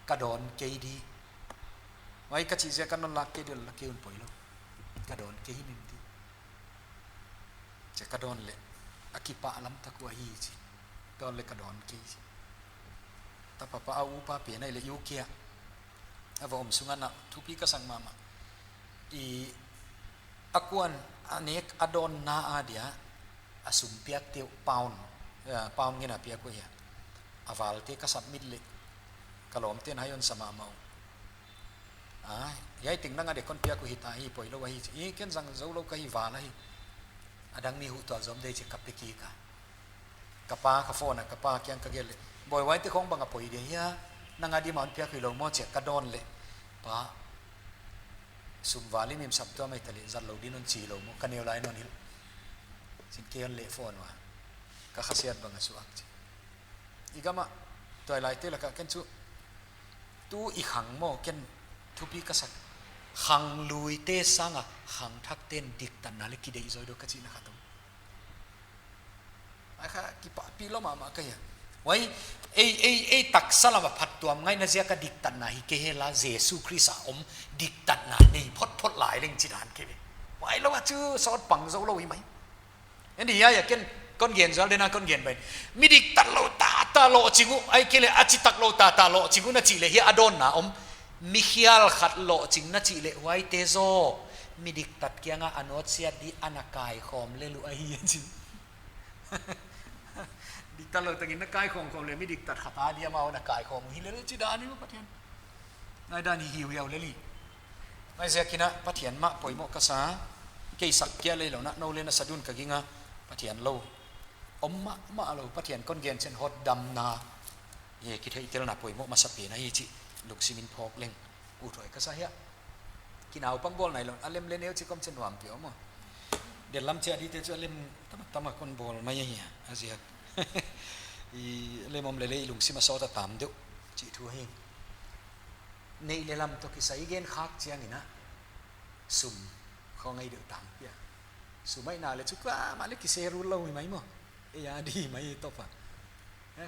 Ka dawn kei di. Huai ka chih ziak a non lak kei di leh kei un poi lou. Ka dawn kei hi nin di. Chia ka dawn leh a kipah lam tak uh ahi chi. Dawn leh ka dawn kei chi. Ta papa a upa pen ahihleh U K a. A va om sung a na thupi ka sak mahmah. I a kuan a nek a dawnna a dia a sum piak te uh pound, eh, pound ngen a piak uh hia. A valte ka submit leh ka lawmte'n hai hon sa mahmah uh. A, hiai teng nang a dek kon piak uh hita hi, poi lou ahi chi. I ken zang zou lou ka hi, val ahi. A dang mi huh tual zom dei chi ka pe kik a. Ka pa ka phone a, ka pa kiang ka gelh leh. Boi, huaite khong bang a poi dia hia. Nang a di mah hon piak uh hilou maw chia ka dawn leh. Pa. Sum val i mim saptuam ahi ta leh, zat lou din hon chi lou maw. Ka neu lai non hilh. Chin kei hon leh phone ua. Ka khasiat bang a suak chi. I gam a, tuailaite lak a ken chu, tu i khang maw, ken thupi ka sak. Khangluite sang a, khangthakte'n diktatna leh kideih zaw di uh ka chihna khat om. Ai kha, kipahpih lou mahmah ka hi a. Huai, ei, ei, ei taksa lam a phattuam ngaihna ziak a diktatna hi kei hi a, Jesu Khrist a om diktatna nei photphot lai leng chi dan kei ve. Huai lou a chu sawt pang zou lou hi mai. En di hia, ken kon gen zual den a kon gen bai. Mi diktat lou tata lohching uh, ahihkeileh a chitak lou tata lohching uh na chih leh hia a dawnna om. Mikhial khat lohching na chih leh huaite zaw. Mi diktat kiang a a nawtsiat di a na kaikhawm lel uh ahi a chi. Diktat lou tak in na kaikhawm khawm leh mi diktat khat a di amau na kaikhawm uh hi lel chi dan hi uh Pathian. Ngai dan hi hiuhiau lel hi. Huaiziakin a Pathian mah poimoh ka sa, kei sak kia leh lou na, nou leh na sa dun ka ging a, Pathian lou. Om mahmah lou, Pathian kon gen chiang hotdamna. E, kitheihtelna poimoh masapen ahi chih, lungsim in phawk leng. Uthuai ka sa hia. Kinaupang bawl nai lou, a lem le neu chih kawm chin nuam piau maw. Del lam chia di te chu a lem tam, tam a kon bawl mai ahi a, a ziak. I lem om lele i lungsim a sawt a tam deuh, chih thu hi. Neih le lam toh kisai gen khak chiang in a, sum khong ngai deuh tam pia. Sum mai na le chu kuamah le kisei rul lou hi mai maw. Ei a di mai toh pa.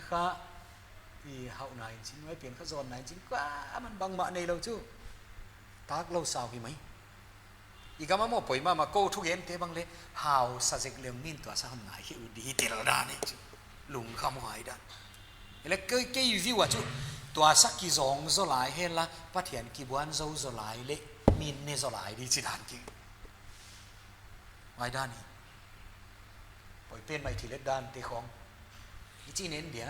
Kha i hauhna in chin, mai pen kha zawnna in chin, kuamah bangmah nei lou chu tak lou sau hi mai. I gam a maw poi mahmah, kou thugente bang le hausa zek leng min tuasa hon ngai hi u di hi tel dan ei chu. Lungkham huai dan. Ele kei, kei view a chu tuasa kizawng zaw lai hen la, Pathian kibuan zou zaw lai le, min ne zaw lai di chi dan ki. Huai dan hi. Poi pen mai thil et dan te khong. I chi nen dia.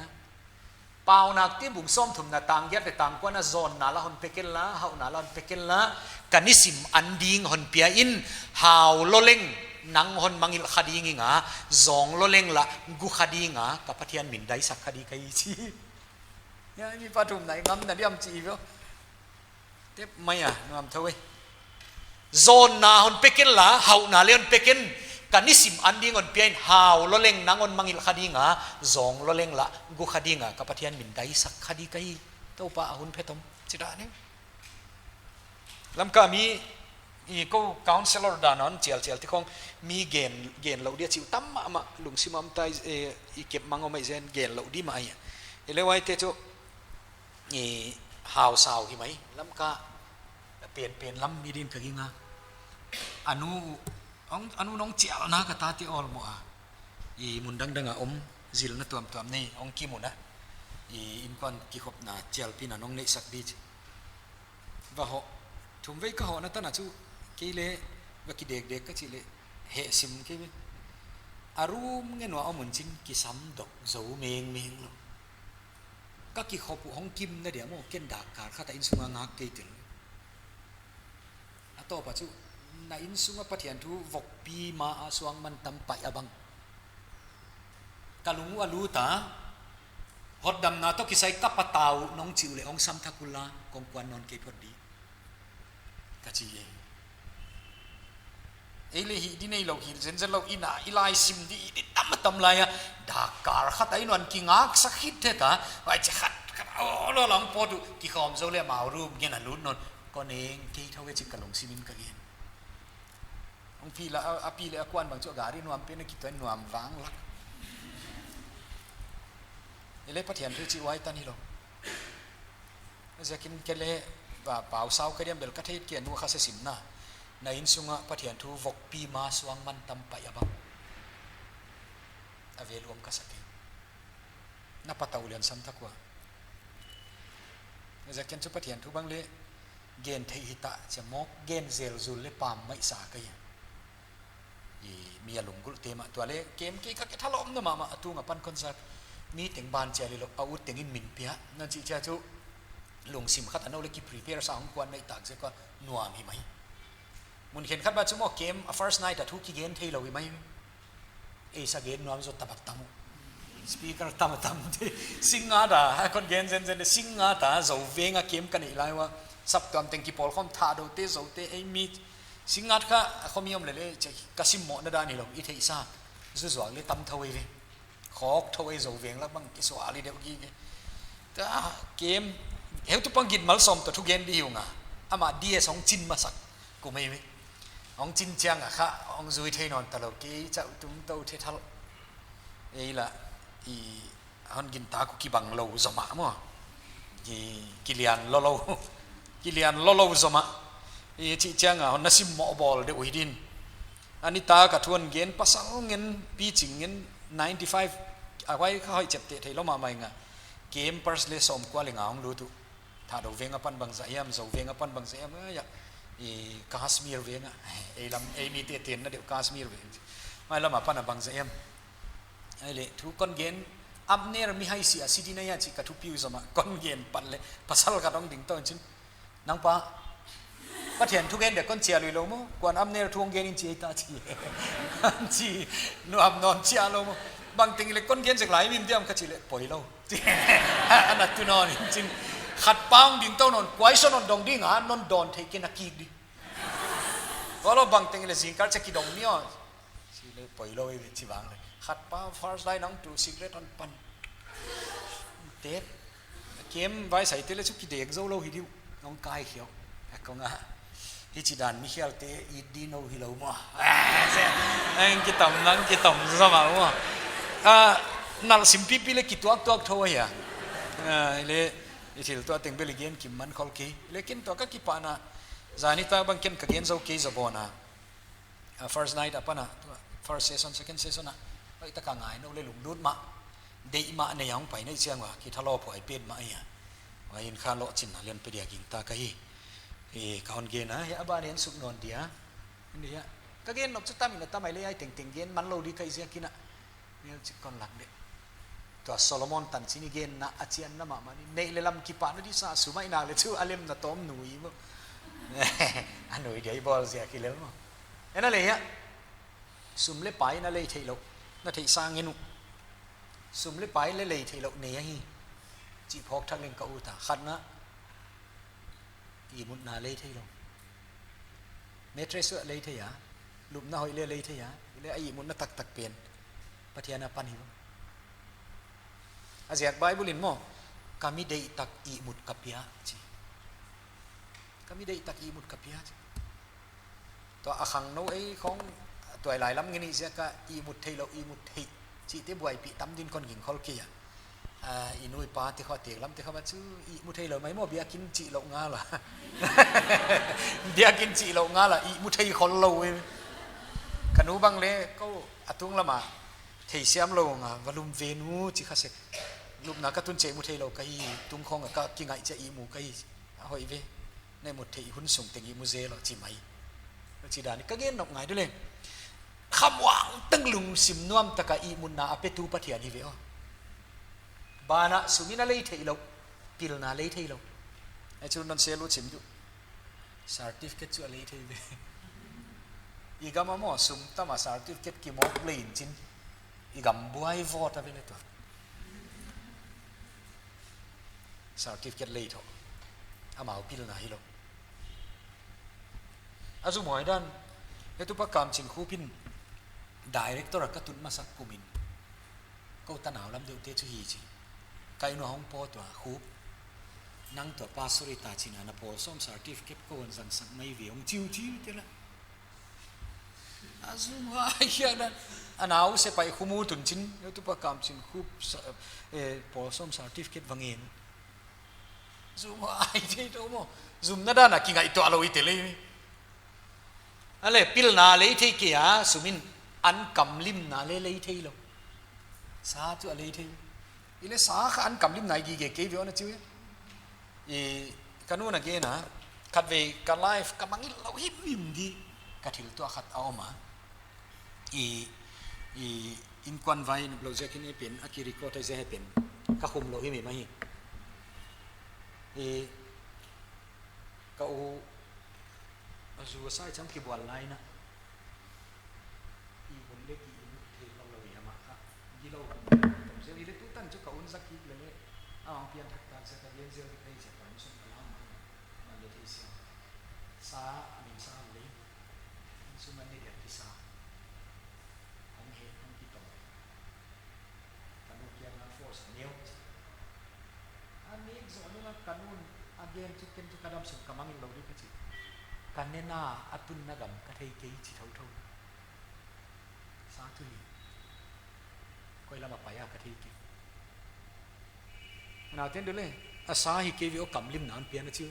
Paunak te bung sawmthumna tang giat le tang kuana, zawnna la hon pe ken la, hauhna la hon pe ken la, ka nisim an ding hon pia in, hau lou leng nang hon mangngilh kha ding ing a, zawng lou leng la gu kha ding a, ka Pathian min daisak kha di ka hi chi. Ya, mi pathumna i ngamna diam chi i view. Tep mai a, nuam thou e. Zawnna hon pe ken la, hauhna le hon pe ken. Ka nisim an ding hon pia in, hau lou leng nang hon mangngilh kha ding a, zawng lou leng la gu kha ding a, ka Pathian min daisak kha di ka hi. Toupa a hun phe tom, chi dan e. Lamka mi, i kou counselor dan a hon chial chial te khong, mi gen, gen lou dia chi u tam mahmah, lungsim a om tai, eh, i kep mang om ai zen gen lou di mah ai. Ele huai te chu, i hau sau hi mai, Lamka pen pen lam mi din ka ging a. A nu, hong, a nu nong chialna ka tate awl maw a. I mun dangdang a om, zilna tuamtuam nei, hong kimu na. I innkuan kikhopna chialpina nong neihsak di chi. Va hoh, thumvei ka hohna tan a chu, kei le, va kidekdek ka chih le, heh sim kei ve. A room ngen ua om un chin kisam dok zou mengmeng lou. Ka kikhop uh hong kimna dia maw, ken dak kar khat a innsung a ngak kei tel. A tawp a chu, na innsung a Pathian thu vokpi ma a suang man tam pai a bang. Ka lung uh a lut a, hotdamna toh kisai ka patau nong chi u le hong sam thak un la, kong kuan nawn kei phot di. Ka chi e. Ei le hih di nei lou, hilh zenzen lou, i na, i laisim di, i di tam tam lai a. Dak kar khat a i nuan kingaksak hit te ta. Huai chi khat, khat, aw, lou lang pawt uh, kikhawm zou le amau room ngen a lut nawn. Kon eng kei thou e chi ka lungsim in ka gen. Hong pi la, a, a pi le a kuan bang chu a gari nuam pen a kituan nuam vang lak. Ei le Pathian thu chi huai tan hi lou. Ziakin kei le, va, pau sau ka diam bel ka thei kei a nu kha se simna. Na innsung a Pathian thu vokpi ma suang man tam pai a bang. A ve luam ka sa kei. Na patau lian sam thak ua. Ziakin chu Pathian thu bang le gen thei hita, chia mawk gen zel zul le pam mai sa ka hi. I mi a lunggulh te mah tua le, kem kei ka ke thalawm na mahmah a tung a pan concert. Mi teng ban chia le lou, a ut teng in min pia. Nan chi chia chu lungsim khat a nou le ki prepare sa hong kuan nei tak zek a nuam hi mai. Mun khen khat ba chu maw kem a first night a thu kigen thei lou hi mai. Ei sa gen nuam zaw tam a tam uh. Speaker tam a tam te. Sing nga da, a kon gen zenzen le sing nga ta, Zo veng a kem ka neih lai ua. Saptuam teng kipawlkhawm Thadou te, Zo te, ei mi. Sing nga kha, a khomi om lele, che, ka simmohna dan hi lou, i theihsa. Zuzuak le tam thou ei ve. Khawk thou ei Zo veng lak bang kisual hi deuh gige. Ta, kem, heutu pang gin malsawm toh thugen di hi ung a. Amah D S hong chin masak, kum ei ve. Hong chin chiang a kha, hong zui thei nawn ta lou, kei chauh tum tou the thal. Ei la, i hon gin ta ku kibang lou zaw mah maw. Ki, kilian lou lou. Kilian lou lou zaw mah. I chih chiang a hon na simmoh bawl deuh hi din. A ni ta ka thu hon gen pasal ngen pi ching ngen ninety five. A huai kha hoih chep te thei lou mahmah ing a. Campers le sawmkua le nga hong lut uh. Thadou veng a pan bangzah hiam, Zo veng a pan bangzah hiam, ai a, i Kashmir veng a, ei lam, ei mite tenna deuh Kashmir veng. Mai lam a pan a bangzah hiam. Ai le, thu kon gen, Abner mi hai si a, si di na ya chi ka thupiu zaw mah, kon gen pan le, pasal khat hong ding tou in chin. Nang pa, Pathian thugen deuh kon chial lui lou maw, kuan Abner thu hong gen in chi ei ta chi. An chi, nuam nawn chial lou maw. Bangteng le kon gen zek lai mim diam ka chi le, poi lou. Ana tu nawn in chin. Khat pa hong ding tou nawn, kuai sawn hon dong ding a, non dawn thei kei na kik di. Kolo bang teng le zingkal che kidong ni aw. Chi le poilou i chi bang le. Khat pa first line nang tu cigarette hon pan. Te. Kem vai sai te le chu kidek zou lou hi diu. Nong kai khiau. A kong a. Hichi dan mi khial te i di nou hilou maw. Ang kitam nang kitam zama maw. Ah, nal sim pipi le kituak tuak thou hia. Ah, le i thil tua teng bel i gen kim man khol kei. Lekin tua ka kipahna. Zani ta bang ken ka gen zou kei zaw bawn a. Ah, first night apan a, first session, second session a, hoih taka ngai nou le lunglut mah, deih mah nei a hong pai nei chiang ua, kithalawp huai petmah ia. Huai in kha lohchinna lian pe dia gingta ka hi. E, ka hon gen a, hia a ban en suk nawn dia. Ni hia. Ka gen nop chu tam in a tam ai le ai tengteng gen man lou di ka hi ziak in a. Nel chik kon lak de. Tua Solomon tanchin i genna a chianna mahmah ni. Neih le lam kipahna di sa sum a i nak le chu a lemna tawm nui maw. A nui dia i bawl ziak hi lel maw. Ena le hia. Sum le pai na lei theih lou. Na theih sang en uh. Sum le pai le lei theih lou nei ahi. Chih phawk thak leng ka ut a. Khatna. Ihmutna lei thei lou. Mattress uh lei thei a, lupna hoih le lei thei a, le a ihmutna taktak pen Pathian apan hi. A ziak Bible in maw, ka mi deihtak ihmut ka pia chi. Ka mi deihtak ihmut ka pia chi. Tua a khangnou ei khong tuailai lam ngen i ziak a ihmut theilou, ihmut thei chihte buaipih tam din kon ging khol kei a. Ah, i nu i pa te kha tek lam te kha ba chu ihmu theilou mai maw, biakinn chih lou ngal a. Biakinn chih lou ngal a, ihmu thei khol lou e. Ka nu bang le kou a tung lam a theisiam lou nga, va lum ve nu chi kha sek. Lupna ka tun chiah ihmu theilou ka hi, tung khong a ka kingaih chiah ihmu ka hi. A hoih ve. Na ihmut theih hun sung teng ihmu zel lou chi mai. Chi dan ka gen nop ngai di le. Khamuang tang lungsim nuam taka ihmutna a petu Pathian hi ve aw. Ban a sum in a lei theilou, pilna lei theilou. Ai chu non se lu chim du. Certificate chu a lei thei ve. I gam a maw sum tam a certificate kimawk lei in chin. I gam buai vawt a ve le tua. Certificate lei tho. Amau pilna hilou. A zum huai dan, Hetupa Kamchinkhup in director a ka tun masak kum in. Kou tanau lam deuh te chu hi chi. Ka inn ua hong pawt ua Khup. Nang tua pastor i ta chin a na pawl sawm certificate kou hon zangsak mai ve hong chiu chiu te la. A zum huai hian a, a nau sepaih khu mu tun chin, Hetupa Kamchinkhup sa-, eh, pawl sawm certificate va ngen. Zum huai thei tou maw. Zumna dan a kingaihtuah lou i te lei. A le pilna lei thei kei a, sum in an kamlimna le lei theilou. Sa chu a lei thei. I le sa kha an kamlimna i gige kei ve aw na chiu e. I ka nu na gen a, khatvei ka life ka mangngilh lou himhim di ka thil tuah khat a om a. I, i innkuan vai nop lou ziakin i pen a ki record a zia he pen ka khum lou himhim ahi. I ka u a zu a sai chang kibual lai na. I hun le ki in thei khol lou i ama kha. Gilou hun le tom zel i le tutan chu ka un zak kik le le. A ang pian thak tak zia ka lian zel di phei zia permission ka lam. Man le thei sia. Sa a min sa le. Sum an ni dia ki sa. Hong he, hong ki tom. Ka nu kiang a force a neu. A nek zoh nung a ka nu'n a gen chu ken chu ka damsung ka mangngilh lou di ka chi. Ka nena a tunna gam ka thei kei chi thouthou. Sa thu hi. Koi lam a pai a ka thei kei. Nauten du le, a sa hi kei ve aw kamlimna hon pian a chiu.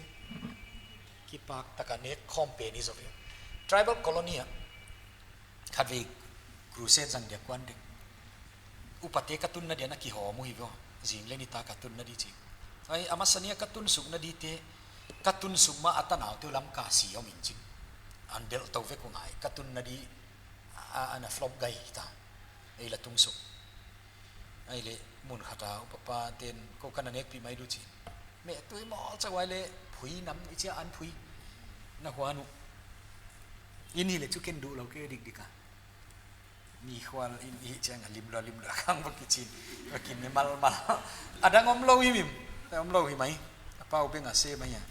Kipak taka nek khawm pen hi zaw ve. Tribal colony a. Khatvei crusade zang dia kuan ding. Upate ka tunna dia na kihawm uh hi ve aw. Zing le nitak a tunna di chi. Ai, a masa ni a ka tun sukna di te, ka tun suk ma a tanau te uh Lamka si om in chin. An belh tou vek uh ngai, ka tunna di a, a, ana flop gai ta. Ei la tung suk. Ai le mun khat a upa pa ten kou ka na nekpih mai du chi. Meh tui mawl chauh ai le phui nam i chia an phui. Na huan uh. In hi le chu ken duh lou kei dikdik a. Mi khual in i hih chiang a lim lua lim lua khang va kichin. Va kin ni mal mal. A dang om lou himhim. Om lou hi mai. A pau beng a se mai a.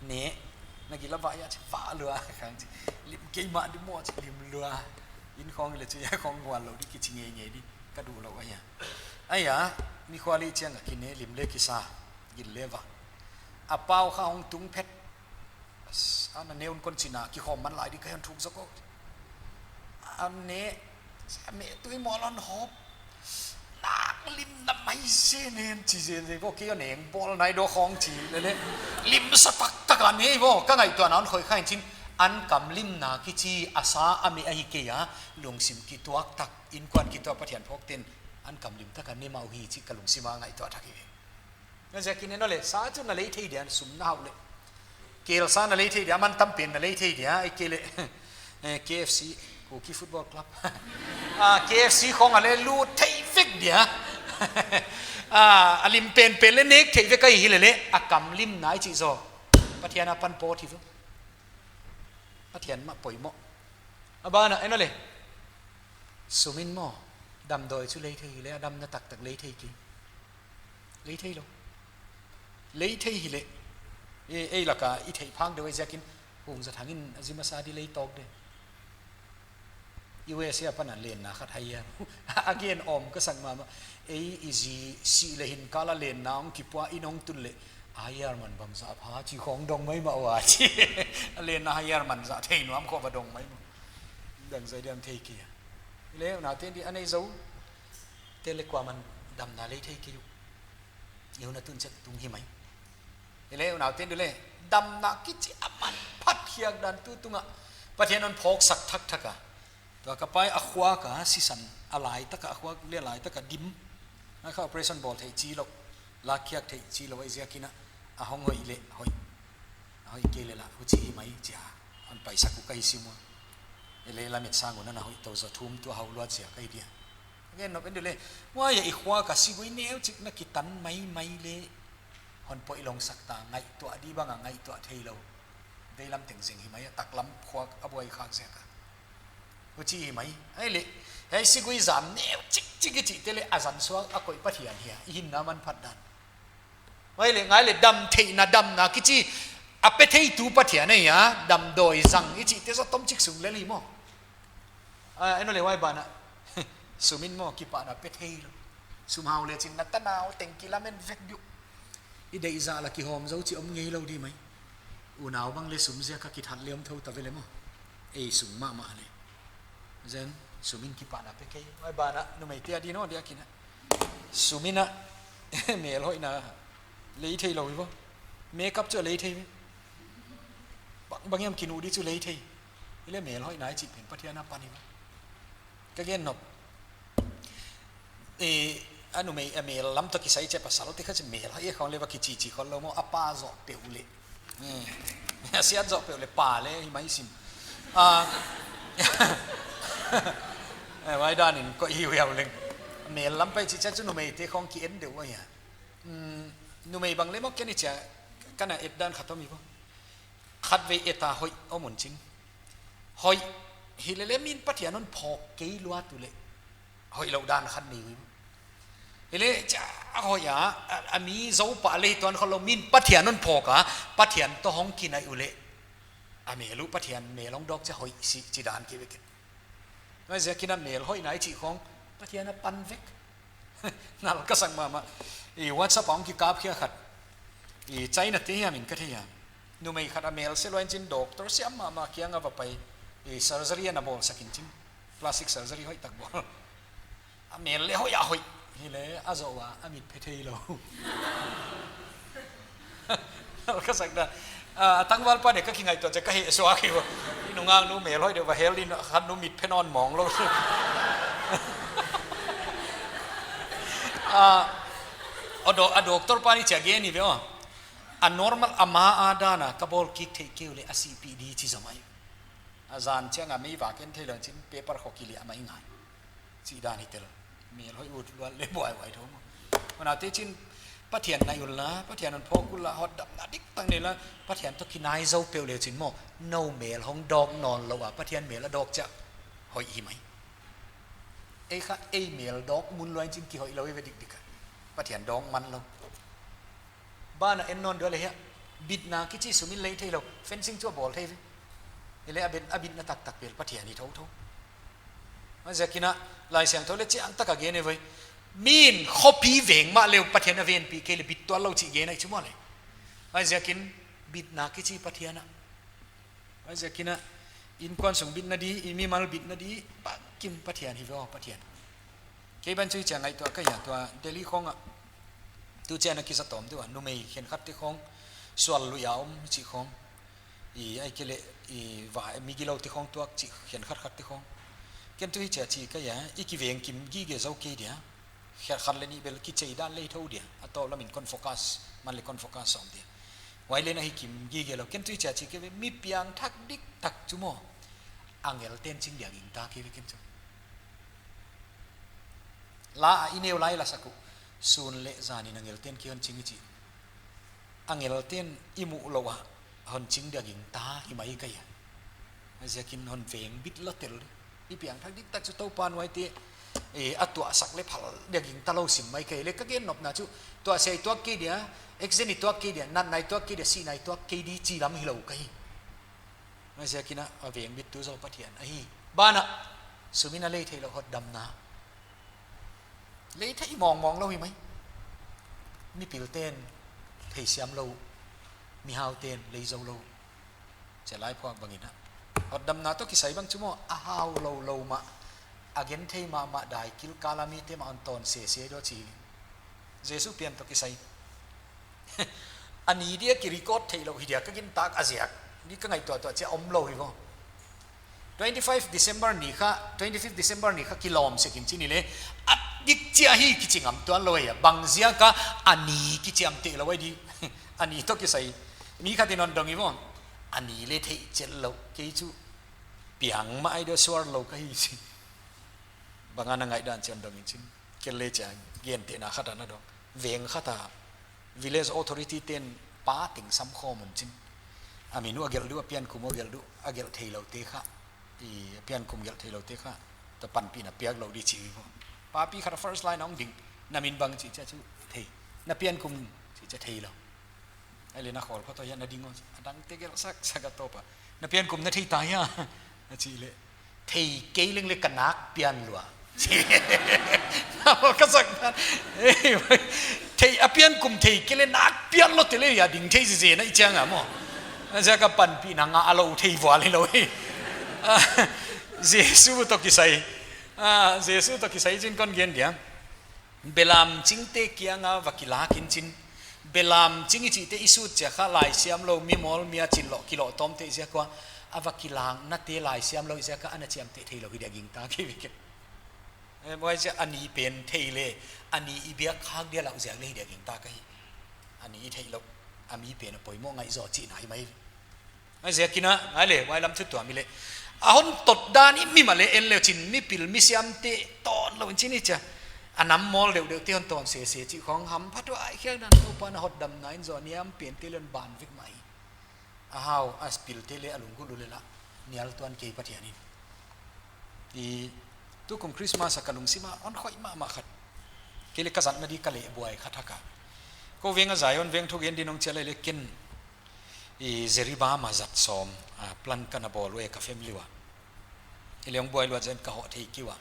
Ne. Na gil a va ya chi va lua khang chi. Lim kei mah di maw chi lim lua. Inn khong leh chu ya khong gual lou di kichi ngeingei di. Ka duh lou a ya. Aia, mi khua leh chiang a kine lim leh kisa. Gil leh va. A pau kha hong tung phet. As, ana ne un kon china, kikhawm man lai di ka hon thuk zok o. An ne, sa me tui mawl hon hop. Nak lim na mai se nen, chi se se bo, kei a neng bawl nai do khong chi lele. Lim sa taktak a ne bo, ka ngaihtuahna hon khoi kha in chin, an kam limna kichi a sa a me ahi kei a, lungsim kituak tak, innkuan kituak Pathian phawk ten, an kam lim tak a ne mah uhi chi ka lungsim a ngaihtuah thak hi. Nga ziakin en o le, sa chu na lei thei dia, sum na hau le. Kel sa na lei thei dia, man tam pen na lei thei dia, ei ke le, eh, K F C, Kuki Football Club. Ah, K F C khong a le lut thei vek dia. Ah, a lim pen pen le nek thei vek ahi lele, a kam limna i chi zaw. Pathian apan pawt hi vo. Pathian mah poimoh. A ban ah, en o le. Sum in maw, damdawi chu lei thei hi le, a damna taktak lei thei kei. Lei thei lou. Lei thei hi le. E, ei laka i theih phak deuh ei ziakin Hung Za Thang in a zi masa di lei tawk de. U S A apan a lenna khat hai a. A gen om ka sak mahmah. Ei i zi si le hin kal a lenna hong kipua in hong tun le. A yar man bangzah pha chi khong dong maimah ua chi. A lenna a yar man zah thei nuam khop a dong maimah. Dang zai diam thei kei a. Le, unaute di a nei zou. Te le kuaman damna lei thei kei u. I hun a tun chet tung hi mai. I le unaute di le, damna kichi a manphat khiak dan tu tunga Pathian hon phawksak thakthak a. Tua ka pai a khuak a sisan a lai taka a khuak le lai taka dim. A kha operation bawl theih chi lou, lak khiak theih chi lou ei ziakin a, a hong hoih le hoih. A hoih kei le la, huchi hi mai chia. Hon paisak u ka hi sim ua. I le lamet sang un ana hoih tou zaw thum tua hau luat sia ka hi dia. Gen nop en di le, huai a i khuak a sigui neu chik na kitan maimai le, hon poihlawngsak ta, ngaihtuah di bang a ngaihtuah thei lou. Veilam teng zing hi mai a, taklam khuak a buai khak ziak a. Huchi hi mai, ai le, hiai sigui zam neu chikchik i chihte le a zan suak a koih Pathian hi a, i hinna manphat dan. Huai le ngai le dam theihna damna kichi a pe theitu Pathian ahi a, damdawi zang i chihte zaw tomchik sung lel hi maw. Ah, en o le huai ban ah. Sum in maw kipahna pe thei lou. Sum hau le chin na tanau teng kilamen vek di uh. I deih zah la kihawm zou chi om ngei lou di mai. Unau bang le sum ziak a kithat le om thou ta ve le maw. Ei sum mahmah le. Zen, sum in kipahna pe kei. Huai ban ah, numeite a di no dia kina. Sum in a, mel hoihna lei thei lou hi vo. Makeup chu a lei thei ve. Bang, bang hiam kinu di chu lei thei. I le mel hoihna i chih pen Pathian apan hi vo. Ka gen nop. E, a numei, a mel lam toh kisai che pasal te kha chi mel hoih khong le va kichi chi khol lou maw a pa zoh peuh le. E, a siat zoh peuh le pa le hi mai sim. A, e, huai dan in koih hi uh hiau leng. Mel lam pai chi chia chu numeite khong ki en deuh uh hia. Mm, numei bang le maw ken i chia, kana et dan khat om hi vo. Khatvei et a hoih om un chin. Hoih, hi le le min Pathian hon phawk kei lua tu le. Hoih lou dan khat nei uh. Hi le chia, a hoih a, a, a mi zou pa le tuan khol lou min Pathian hon phawk a, Pathian toh hong kinai u le. A mel uh Pathian mel hong dawk chia hoih si, chi dan ki vek. Ngai ziakin a mel hoihna i chih khong, Pathian apan vek. Nal ka sak mahmah. I WhatsApp a hong kikap khia khat. I China te hiam in ka thei hiam. Numei khat a mel se lua in chin doctor siam mahmah kiang a va pai. I surgery ana bawlsak in chin. Plastic surgery hoih tak bawl. A mel le hoih a hoih. Hi le a zoh ua a mit phe thei lou. Ka sak dan. Ah, a tangval pa ne ka kingaihtuah chia ka hehsuak hi vo. I nungak nu mel hoih deuh va hel in khat nu mit phe nawn mawng lou. Ah, a do-, a doctor pa ni chia gen hi ve aw. A normal ama a dan a ka bawl kik theih kei u le a sihpih di chi zaw mai. A zan chiang a mei vak en thei lou chin paper khong kiliah mai ngai. Chi dan hi tel. Mel hoih ut luat le buaibuai thou maw. Hunaute chin Pathian nai un la, Pathian hon phawk un la, hotdamna diktak nei la, Pathian toh kinai zou peuh le chin maw. Nou mel hong dawk nawn lou a, Pathian mel a dawk chia hoih hi mai. Ei kha, ei mel dawk mun lua in chin kihoih lou i ve dikdik a. Pathian dawk man lou. Ban ah en nawn deuh le hia. Bitna kichi sum in lei theilou, fencing chu a bawl thei ve. Hileh a bit, a bitna taktak pen Pathian hi thotho. Huaiziakin a, Laisiangthou leh chiantak a gen e voi. Min khopi veng mahleh Pathian a venpih kei leh bit tuanlou chih gen ahi chu maw leh. Huaiziakin bitna kichi Pathian a. Huaiziakin a, innkuan sung bitna di, i mimal bitna di, bangkim Pathian hi ve aw, Pathian. Kei bang chu hichia ngaihtuah ka hia, tua Delhi khong a. Tu chiang a kisa tawm deuh a, numei khenkhat te khong, sual lui a om chih khong. I, ahihkeileh, i, va, mi gilou te khong tuak chih khenkhat khat te khong. Ken tu hichia chi ka hia, i kiveng kim gige zou kei dia. Khenkhat leh nih bel kichei dan lei thou dia. A tawp lam in kon focus, man leh kon focus sawm dia. Huai leh na hi kim gige lou. Ken tu hichia chi ka hia, mi piangthak diktak chu maw. Angel ten ching dia gingta kei ve ken chu. La a i neu lai la sak uh. Sun leh zan in angel ten kihon ching i chi. Angel ten i muh lou a hon ching dia gingta hi mai ka hia. Huaiziakin hon veng bit lou tel. I piangthak diktak chu Toupa'n huaite, eh, a tuahsak leh phal dia gingta lou sim mai ka hi leh ka gen nopna chu. Tuahsia i tuak kei dia, accident i tuak kei dia, natna i tuak kei dia, sihna i tuak kei di chi lam hilou ka hi. Huaiziakin a, a vengbittu zaw Pathian ahi. Banah, sum in a lei theilou hotdamna. Lei thei mawngmawng lou hi mai. Mipil ten theisiam lou, mihau ten lei zou lou. Chelai phuak bangin a. Hotdamna toh kisai bang chu maw, a hau lou lou mah. A genthei mahmah dai kilkal a mite mah hon tawn sese deuh chi. Jesu pian toh kisai. A ni dia ki record theilou hi dia ka gintak a ziak. Ni ka ngaihtuahtuah chia omlou hi vo. Twenty-five December ni kha, twenty-fifth December ni kha kilawm sek in chi ni leh. A dik chia hi kichi ngam tuanlou ahi a. Bangziak a a ni kichiamteh lou ahi di. A ni toh kisai. Mi khat in hon dong hi vo. A ni leh theih chet lou. Kei chu piang mah ahi dia suar lou ka hi si. Bang a na ngaihdan chiang dong in chin. Kei leh chia gentehna khat ana dong. Veng khat a village authority ten pa teng sam khawm un chin. A min uh a gelh duh, a piankum uh a gelh duh, a gelh theilou te kha. I a piankum gelh theilou te kha. Tua panpihna piak lou di chi vo. Papi khat a first line a hong ding. Na min bang chi chia chu thei. Na piankum chi chia theilou. Ahihleh na khawl pha toh hiai na ding aw. A dangte gelh saksak a tawp a. Na piankum na thei ta hia. A chih leh. Thei kei leng leh ka nak pian lua. Ka sak tan. Ei, thei a piankum thei kei leh nak pian lou te leh hia ding thei zizen a i chiang a maw. A ziak a panpihna ngah a lou thei vual hilou hi. Ah, Jesu toh kisai. Ah, Jesu toh kisai chin kon gen dia. Belam chingte kianga va kilak in chin. Belam ching i chihte i sut chia kha laisiam lou mi mawl mi a chin loh kiloh tawmte ziak ua. A va kilaknate laisiam lou ziak a ana chiamteh theilou hi dia gingta kei ve kei. Eh, huaiziak a ni pen thei leh, a ni i biak khak dia lau ziak leh hi dia gingta ka hi. A ni i theih lou, a mi pen a poimoh ngaihzaw chihna hi mai. Huaiziakin a, ngai leh, huai lam thu tuam i leh. A hon tot dan i mi mahleh en leh chin mipil misiamte tawn lou in chin i chia. A nam mawl deuhdeuhte hon tawn sese chih khong hamphathuai khiak dan Toupa'n a hotdamna in zaw niam pente leh hon ban vek mah hi. A hau, a pilte leh a lunggulh uh leh lah. Nial tuan kei Pathian in. I tukum Christmas a ka lungsim a hon khoih mahmah khat. Kei leh ka zatna di ka leh buai khat hak a. Kou veng a Zion veng thu gen din hong chia lai leh ken. I Jiribam a zat sawm, a, plan ka na bawl uh e ka family ua. I leng buai luat zen ka hoh thei kei ua.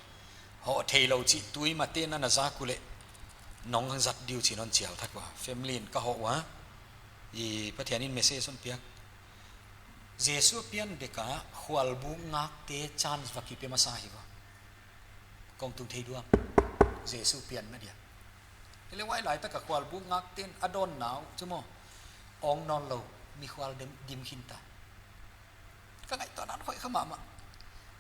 Hoh theilou chih tui mate na na zak uleh. Nong zat di uh chin hon chial thak ua. Family in ka hoh ua. I Pathian in message hon piak. Jesu pian dek a khualbuk ngakte chance va kipe masa hi ua. Kong tung thei diam. Jesu pianna dia. Hileh huai laitak a khualbuk ngakte'n a dawnna uh chu maw. Awng nawnlou, mikhual dim, dim khin ta. Ka ngaihtuahna in khoih kha mahmah.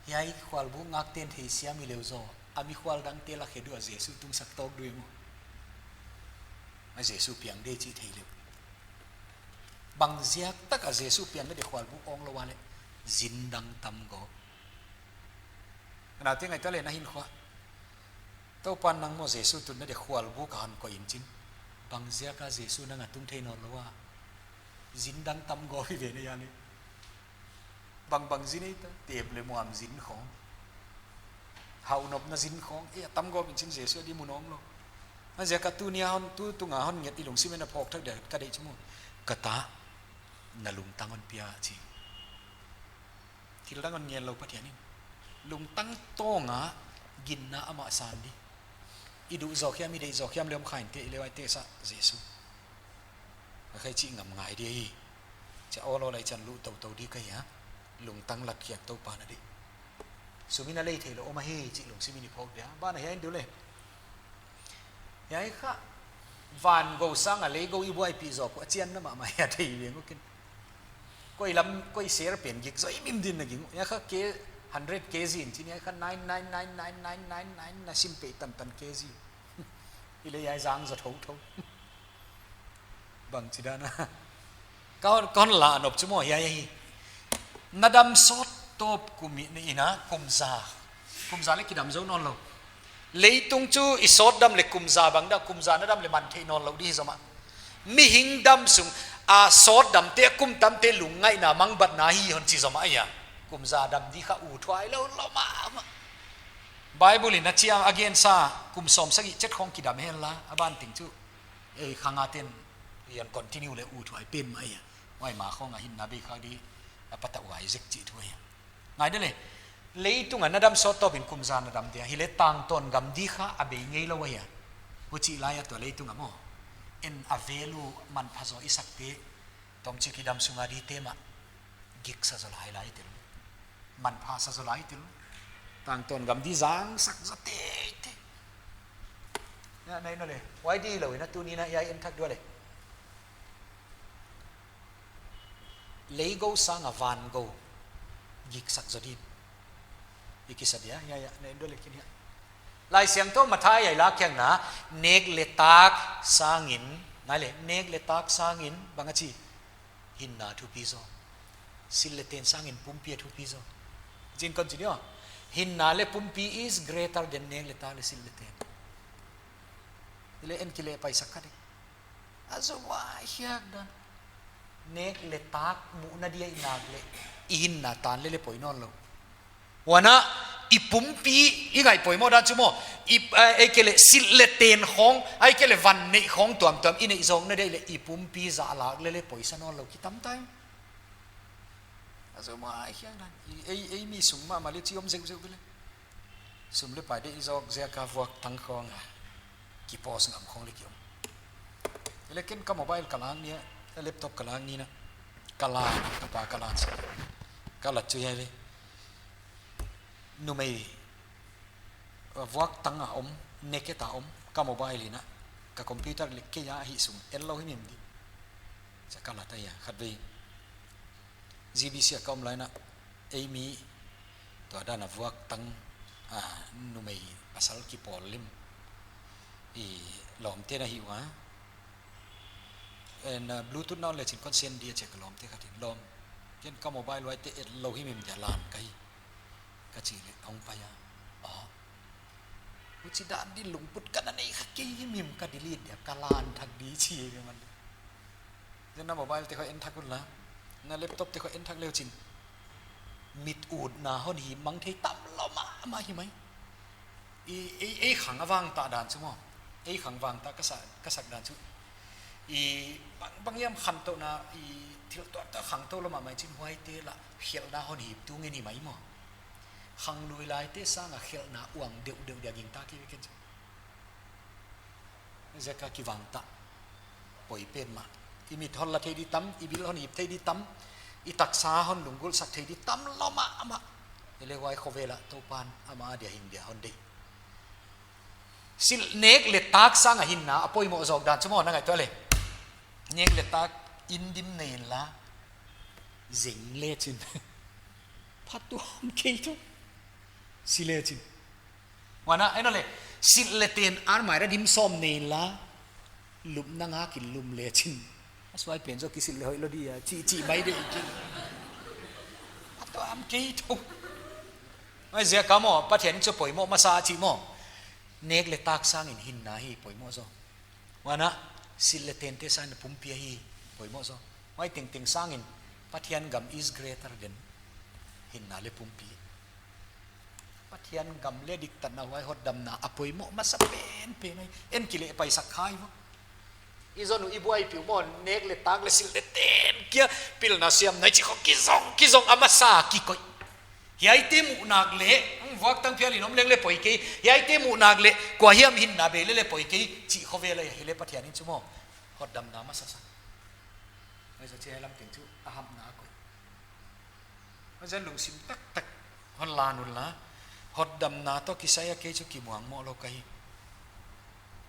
Hiai khualbuk ngakte'n theisiam hi leh zaw. A mikhual dangte la khe diam a Jesu tungsak tawk diam maw. A Jesu piang di chih thei leh. Bangziak tak a Jesu pianna dia khualbuk awng lou a leh. Zin dang tam gawp. Ka naute ngaihtuah leh na hinkhua. Toupa'n nang maw Jesu tunna dia khualbuk a hon koih in chin. Bangziak a Jesu nang a tung thei nawnlou a. Zin dang tam gawp hi ve na hia leh. Bangbang zin ei ta, tep leh muam zin khong. Hauhnopna zin khong, eh, a tam gawp in chin Jesu a di mu nawnlou. Huaiziak a tuni a hon, tu tunga hon nget i lungsim in a phawk thak dia ka deih chu maw. Ka ta. Na lungtang hon pia chi. Thil dang hon ngen lou Pathian in. Lungtang tawng a ginna amah san di. I duh zawk hiam, i deih zawk hiam leh om kha inteh, i leh huaite sah Jesu. A khai chih ngam ngai di hi. Chia awl awl a i chan luh toutou di ka hi a. Lungtang lat khiak Toupa'n a deih. Sum in a lei theilou om ahi chih lungsim in i phawk dia. Ban a hiai in diu le. Hiai kha van gou sang a lei gou i buaipih zawk uh a chianna mahmah hi a thei veng uh ken. Koi lam, koi ser pen gik zaw himhim din na ging uh. Hiai kha ke hundred K G in chin, hiai kha nine nine nine nine nine nine nine na sim peih tantan K G. I leh hiai zang zaw thouthou. Bangchidan a. Ka hon, ka hon la nop chu maw hiai hi. Na dam sawt tawp kum i ni in a kum za. Kum za leh kidam zou nawnlou. Leitung chu i sawt dam leh kum za bang dam, kum za na dam leh man theih nawnlou di hi zomah. Mihing dam sung a sawt damte, kum tamte lungngaihna mangbatna hi hon chi zomah ahi a. Kum za dam di kha uthuai lou lou mahmah. Bible in a chi a, a gensa kum sawmsagih chet khong kidam hen la, a ban teng chu. Ei, khang a ten, i hon continue leh uthuai pen mah ahi a. Huai ma khong a hinna bei khak di, a patauh huai zek chih thu ahi a. Ngai de le, leitung a na dam sawt tawp in kum za na dam dia. Hi leh tangtawn gam di kha a bei ngeilou ahi a. Huchih lai a tua leitung a maw. En a value manpha zaw i sakte, tawmchik i dam sung a dite mah. Gik sa zaw lai lai tel. Manpha sa zaw lai tel. Tangtawn gam di zang sak zaw teitei. Hiai na en le. Huai di lou in a tuni in a hiai en thak dua le. Lei gou sang a van gou. Gik sak zaw di. I kisa dia, hiai, hiai, na en dua le kin hiai. Laisiangthou Matthai a i lak khiakna, nek leh tak sangin, ngai le, nek leh tak sangin, bang a chi. Hinna thupi zaw. Silh leh ten sangin pumpi a thupi zaw. Zin kon chi ni aw. Hinna leh pumpi is greater than nek leh tak leh silh leh ten. I leh en kileh paisak kha di. A zou huai hiak dan. Nek leh tak muhna dia i nak leh. I hinna tan leh leh poi nawnlou. Huan a, i pumpi, i ngaih poimoh dan chu maw, i, eh, ei ke leh silh leh ten khong, ei ke leh van neih khong tuamtuam, i neih zawkna dia leh i pumpi zah lak leh leh poisa nawnlou kitam tai. A zou huai hiak dan, i, ei, ei mi sung mahmah leh chi om zeuzeu ve le. Sum leh pai deih i zawk ziak a vuak tang khong a. Kipost ngam khong leh ki om. Leh ken ka mobile ka lak ni a, laptop ka lak ni in a. Ka la, ka pa ka la sa. Ka la chu hiai ve. Numei, uh, vuak tang a om, naked a om, ka mobile in a, ka computer leh kei a hih sung, en lou himhim di. Chia ka la ta hia, khatvei. G B C a ka om lai in a, ei mi, tua dan a vuak tang, ah, numei pasal kipawl lim. I lawmte na hi ua. En, uh, Bluetooth na on leh chin kon send di a chia ka lawmte khat in lawm. Ken ka mobile huaite et lou himhim dia lan ka hi. Ka chih leh hong pai a. Ah. Huchi dan di lungput ka na nei kha kei himhim ka delete dia ka lan thak di chi e man. Zen na mobile te khong en thak un la. Na laptop te khong en thak leu chin. Mit utna hon hih mang thei tam lou mahmah hi mai. I, ei, ei khang a vangtah dan chu maw. Ei khang vangtah ka sa, ka sak dan chu. I bang, bang hiam khantouhna, i thil tuamtuam khangtou lou mahmah chin huaite lah khelhna hon hip tu ngen hi mai maw. Khanglui laite sang a khelhna uang deuhdeuh dia gingta kei ve ken chu. Ziak a kivangtah. Poi pen mah. I mit hon la thei di tam, i bil hon hip thei di tam, i taksa hon lunggulhsak thei di tam lou mahmah. I leh huai khovel ah Toupa'n ama dia hing dia hon deih. Silh nek leh tak sang a hinna a poimoh zawk dan chu maw na ngaihtuah le. Nek leh tak in dim nei inla. Zeng le chin. Phatuam kei thu. Si le chin. Huan a, ei nawn le, silh leh ten armai a dim sawm nei inla, lupna ngak in lum le chin. A suai pen zaw kisilh leh hoih lou di a, chih, chih mai di i kin. Phatuam kei thu. Huaiziak a maw, Pathian chu poimoh masa chih maw. Nek leh tak sangin hinna hi poimoh zaw. Huan a, silh leh tente sangin pumpi ahi poimoh zaw. Huai tengteng sangin Pathian gam is greater than hinna leh pumpi. Pathian gam leh diktatna huai hotdamna a poimoh masa penpen ahi. En kileh paisak kha i maw. I zon uh i buaipih uh maw, nek leh tak leh silh leh ten kia, pilna siamna i chih khong kizong, kizong a masa kikoih. Hiaite muh nak leh, ang vuak tang phial in om leng leh poi kei, hiaite muh nak leh, kua hiam hinna bei leh leh poi kei, chih khovel ahi leh Pathian in chu maw, hotdamna masa sa. Huai zoh chiang hiai lam teng chu, a hamna a koih. Huaiziakin lungsim taktak hon la un la, hotdamna toh kisai a kei chu kimuang moh lou ka hi.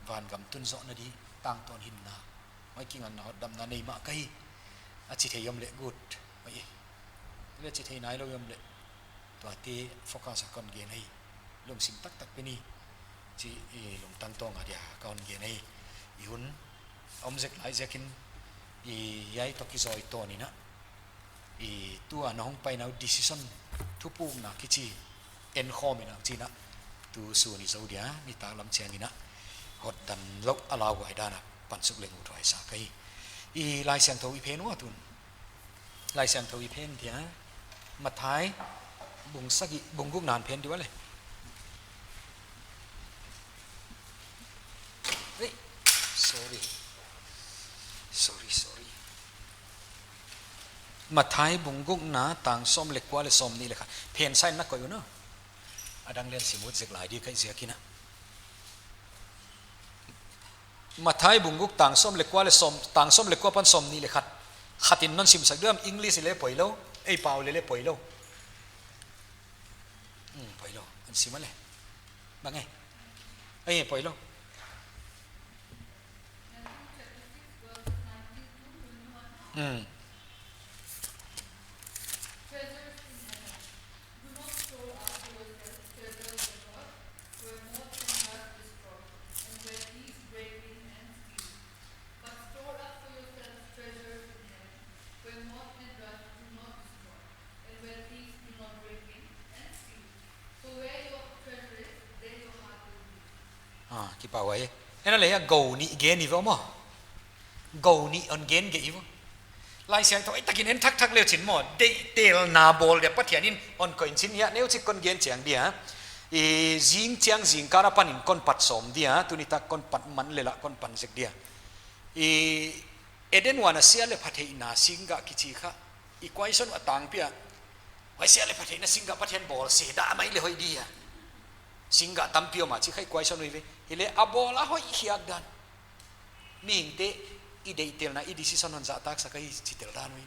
Vangam tun zohna di, tangtawn hinna, huai kinganna hotdamna nei mah ka hi. A chi thei om leh good, huai e. Leh chi thei nailou om leh, tuate focus a kon gen hi. Lungsim taktak pen i, chi, i lungtang tawng a dia ka hon gen hi. I hun om zek lai ziakin, i hiai toh kizui tawn in a, i tua na hong paina uh decision thupukna kichi en khawm in a chih na, tu sun i zou dia, nitaklam chiang in a, hotdam louh a lauhuai dan a pansuk leng uthuai sa ka hi. I Laisiangthou i phen ua tun. Laisiangthou i phen dia. Matthai, bung sagih, bung gukna phen di ua leh. Ei, sorry. Sorry, sorry. Matthai bung gukna tang sawm leh kua leh sawmnih leh khat. Phen sign na koih uh no. A dang leng sim ut zek lai di ka hih ziakin a. Matthai bung guk tang sawm leh kua leh sawm, tang sawm leh kua apan sawmnih leh khat. Khat in non sim sak diam, English leh poi lou, ei pau leh leh poi lou. Hmm, poi lou, hon sim a leh. Bang e. Ei, poi lou. Hmm. Treasures in heaven. Do not store up for yourselves treasures on earth, where moth and rust destroy, and where thieves break in and steal. But store up for yourselves treasures in heaven, where moth and rust do not destroy, and where thieves do not break in and steal. For where your treasure is, there your heart will be. Ah, kipahhuai. Hiai na leh hiai gou nih gen i ve maw. Gou nih hon gen kei i ve. Laisiangthou hoihtakin en thakthak leuchin maw, deihtelna bawl dia Pathian in hon koih in chin hiai neuchik kon gen chiang dia. I zing chiang zingkal apan in kon pat sawm dia, tuni tak kon pat man leh lah kon pan zek dia. I Eden huan a sia leh pha theihna singgah kichi kha, i question a tangpi a. Huai sia leh pha theihna singgah Pathian bawl se dah mai leh hoih dia. Singgah tampi om a chih kha i question uh i ve. Hileh a bawl a hoih khiak dan. Mihingte i deihtelna i decision hon zahtak sak ahi chi tel dan uh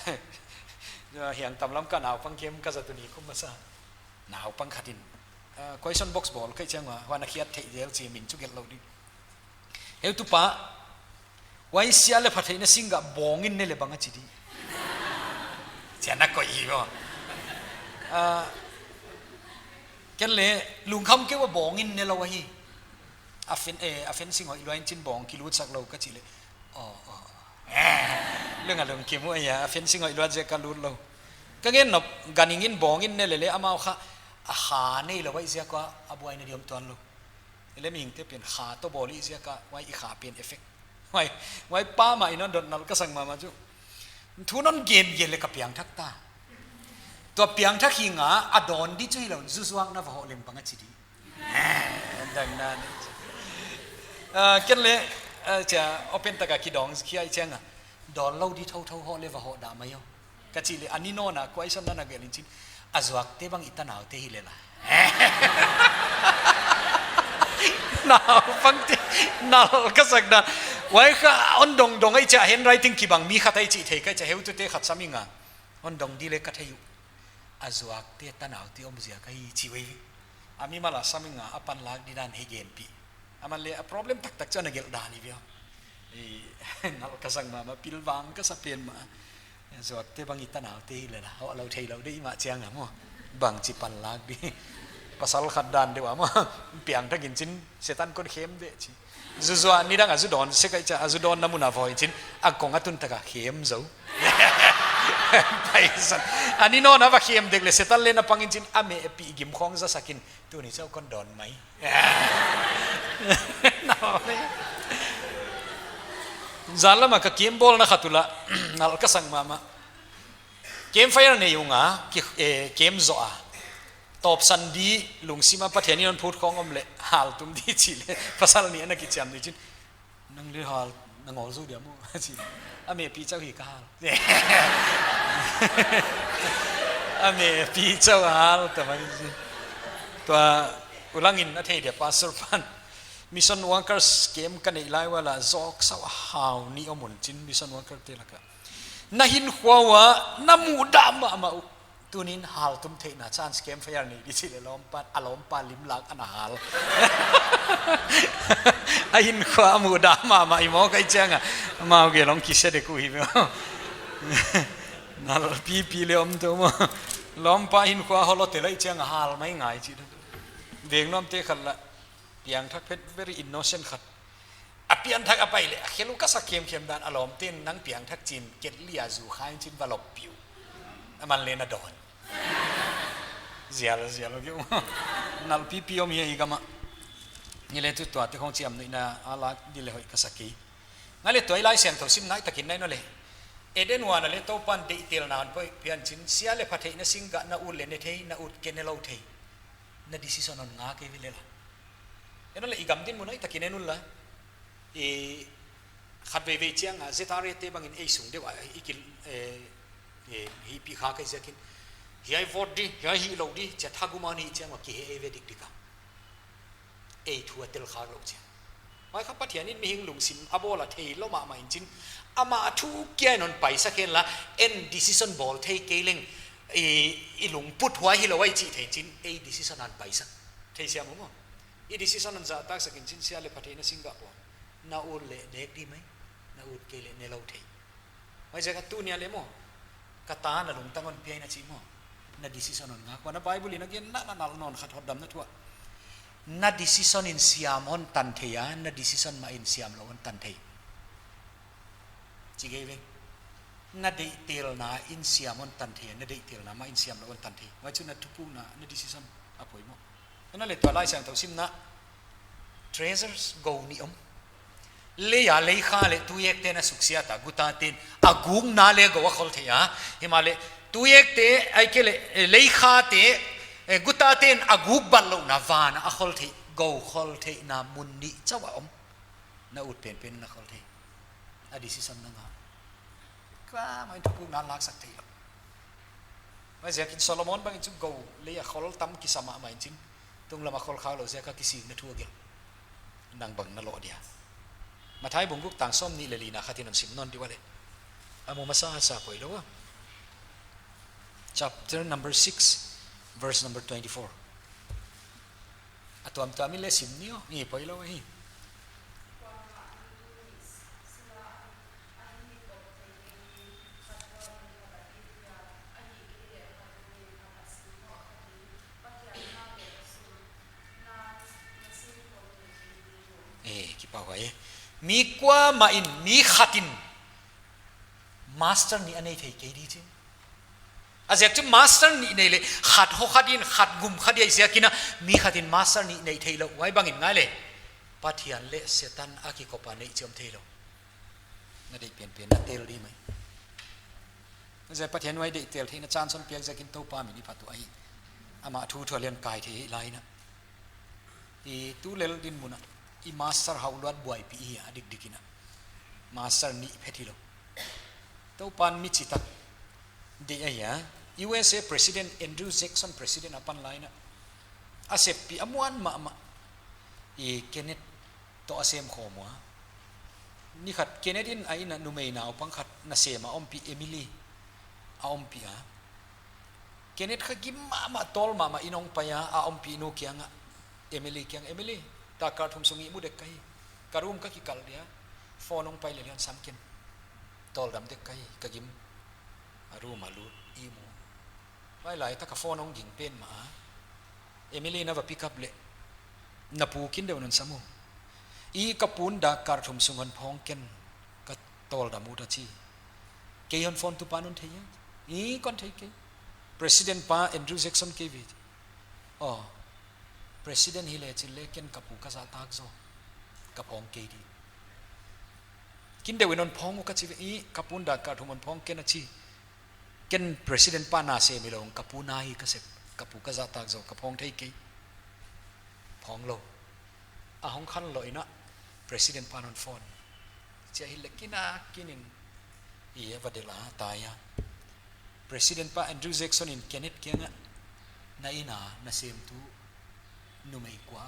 i. Hiang tam lam ka naupang kem ka zat uh ni kum masa. Naupang khat in, ah, question box bawl ka hih chiang ua, huan a khiat theih zel chi min chu gelh lou di. Heutupa, huai sia leh pha theihna singgah bawng in ne leh bang a chi di. Chia na koih hi maw. Ah, ken leh lungkham kei ua bawng in ne lou ahi. A fen, eh, a fencing hoih lua in chin bawng kilut sak lou ka chih leh. Oh, oh. Eh, lung a lungkim uh ahi a, a fencing hoih lua ziak a lut lou. Ka gen nop, ganhing in bawng in ne leh leh amau kha, a kha nei lou ahih ziak a, a buaina di om tuan lou. Hileh mihingte pen kha toh bawl i ziak a, huai i kha pen effect. Huai, huai pa mah in hon dot nalh ka sak mahmah chu. Thu non gen gen leh ka piangthak ta. Tua piangthak hi nga a dawn di chu hilou, zuzuak na va hoh leng bang a chi di. Eh, dang na ni. Ah, ken leh, ah, chia open taka kidong khia i chiang a. Dawn lou di thouthou hoh leh va hoh dah mai o. Ka chih leh, a ni nawn a, question na na gelh in chin. A zuakte bang i tanaute hi leh la. Naupangte, nalh ka sak dan. Huai kha, hon dong dong a i chia handwriting kibang mi khat ahi chih thei ka hih chia heutute khat sam i nga. Hon dong di leh ka thei uh. A zuakte tanaute om ziak ahi chi uh ei. A mimal a sam i nga a panlak di dan hon genpih. Aman leh a problem taktak chu ana gelh dan i ve. I, nalh ka sak mahmah, pilvang ka sa pen mah. Zuakte bang i tanaute hi leh la, hoh lou theilou di i mah chiang a maw. Bangchi panlak di. Pasal khat dan deuh a maw. Piangthak in chin, Setan kon khem di chi. Zuzuak nidang a zu dawn sek a i chia, a zu dawnna mun a va hoih in chin, a kong a tun taka khem zou. Paisan. A ni nawn a va khem dek leh Setan leh na pang in chin, a meh pi gim khong za sak in, tuni chauh kon dawn mai. Zan lam a ka camp bawlna khat uh lah, nalh ka sak mahmah. Campfire nei ung a, ki, eh, camp zoh a. Tawpsan di lungsim a Pathian in hon phut khong om leh, hal tum di chih leh, pasal nih ana kichiam di chin. Nang leh hal, na ngol zou dia maw, chi. A meh pi chauh hi ka hal. A meh pi chauh hal, ta mai chi. Tua, u lang in a thei dia pastor pan. Mission workers camp ka neih lai ua leh, zawk sau a hau nih om un chin mission worker te lak ah. Na hinkhua ua, na mudah mahmah uh. Tuni'n hal tum theihna chance campfire nei di chih leh lawmpa, a lawmpa lim lak ana hal. A hinkhua a mudah mahmah i maw kai chiang a. Mau ge long kise de ku hi ve. Nal pipi leh om tou maw. Lawmpa hinkhua holo te lai chiang a hal mai ngai chi. Veng nuam te khat leh piangthak phet very innocent khat. A piangthak a pai leh, a khelu ka sa khemkhem dan a lawmte'n nang piangthak chin, ket lia zu khain chin va lop piu. A man leh na dawn. Zial, zial, kiu. Nal pipi om hi i gam ah. Ni leh tu tua te khong chiam nuihna a lak di leh hoih ka sa kei. Ngai leh tua i Laisiangthou sim nai takin nai nawn leh. Eden huan ah leh Toupa'n deihtelna hon pia in chin, sia leh pha theihna singgah na ut leh ne thei, na ut kei ne lou thei. Na decision hon ngak kei ve leh la. En un leh i gam dinmun hoih takin en un la. I khat veve chiang a, Z R A te bangin ei sung deuh a, i kil, eh, eh, hi pi kha kai ziakin. Hiai vote di, hiai hi lou di, chia tha guma ni chiang a ki he ei ve dikdik a. Ei thu a tel khak lou chiang. Huai kha Pathian in mihing lungsim a bawl a thei lou mahmah in chin. Amah a thu kia in hon paisak hen la, en decision bawl thei kei leng, i, i lungput huai hi lou ai chih thei in chin, ei decision hon paisak. Thei siam uh maw. I decision hon zahtak sak in chin sia leh pha theihna singgah pawh. Na ut leh nek di mai, na ut kei leh ne lou thei. Huaiziak a tuni a leh maw. Ka ta na lungtang hon pia in a chi maw. Na decision hon ngak ua na Bible in a gen na na nal nawn khat hotdamna thu ah. Na decision in siam hon tan thei a, na decision mah in siam lou hon tan thei. Chi kei ve. Na deihtelna in siam hon tan thei a, na deihtelna mah in siam lou hon tan thei. Huai chu na thupukna, na decision a poimoh. En un leh tua Laisiangthou simna treasures gou nih om. Lei a leikha leh tuiekte'n a suksiat a, gutate'n a gukna leh gou a khol thei a. Himahleh tuiekte ahihkeileh, eh, leikhate, eh, gutate'n a guk bat louhna van a khol thei, gou khol theihna mun nih chauh a om. Na ut penpen na khol thei. A decision na ngak. Kuamah in thupukna laksak theilou. Huaiziakin Solomon bangin chu gou lei a khol tam kisa mahmah in chin. Tunglam a khol khak lou ziak a kisik na thu a gelh. Nang bang na loh dia. Matthai bung guk tang sawmnih leh lina khat in hon sim nawn di ua leh. A mu masa a sa poilou a. Chapter number six, verse number twenty-four. A tuamtuam in leh sim ni aw, i poilou hi. Eh, kipahhuai. Mi kuamah in, mi khat in master nih a nei thei kei di chin. A ziak chu master nih nei leh, khat hokha din, khat gumkha di ahih ziakin a, mi khat in master nih nei theilou, huai bangin ngai leh. Pathian leh Setan a kikop a neih chiam theilou. Na deih penpen na tel di mai. Huaiziak Pathian huai deihtel theihna chance hon piak ziakin Toupa min i phat uh ahi. Amah thu thuah leh kai thei hi lai na. I tulel dinmun ah, i master hau luat buaipih hi a dikdik in a. Master nih phet hilou. Toupa'n mi chitak deih ahi a. U S A President Andrew Jackson President apan lai in a. A seppih a muan mahmah. I Kenneth toh a sem khawm ua. Ni khat Kenneth in a inn a numei naupang khat nasem a ompih Emily. A ompih a. Kenneth kha gim mahmah, tawl mahmah in hong pai a, a ompih nu kiang ah. Emily kiang, Emily, dak kal thum sung ihmu dek ka hi. Ka room ka kikal dia. Phone hong pai leh lian sam ken. Tawldam dek ka hi, ka gim. A room a lut, ihmu. Huai lai tak a phone hong ging pen mah a. Emily na va pick up leh. Na pu kin deuh non sam u. I ka pu'n dak kal thum sung hon phone ken. Ka tawldam ut a chi. Kei hon phone tu pa non thei a. I kon thei kei. President pa Andrew Jackson kei ve. Oh. President hi leh chin leh ken ka pu ka zahtak zaw. Ka phone kei di. Kin deuh in hon phone u ka chi ve i ka pu'n dak kal thum hon phone ken a chi. Ken President pa na sem hilou, ka pu na hi ka sep. Ka pu ka zahtak zaw ka phawng thei kei. Phawng lou. A hong khanlou in a, President pa'n hon phone. Chia hileh kin a kin in, i a va delh a, tai a. President pa Andrew Jackson in Kenneth kiang ah, "Na inn a na semtu numei kua?"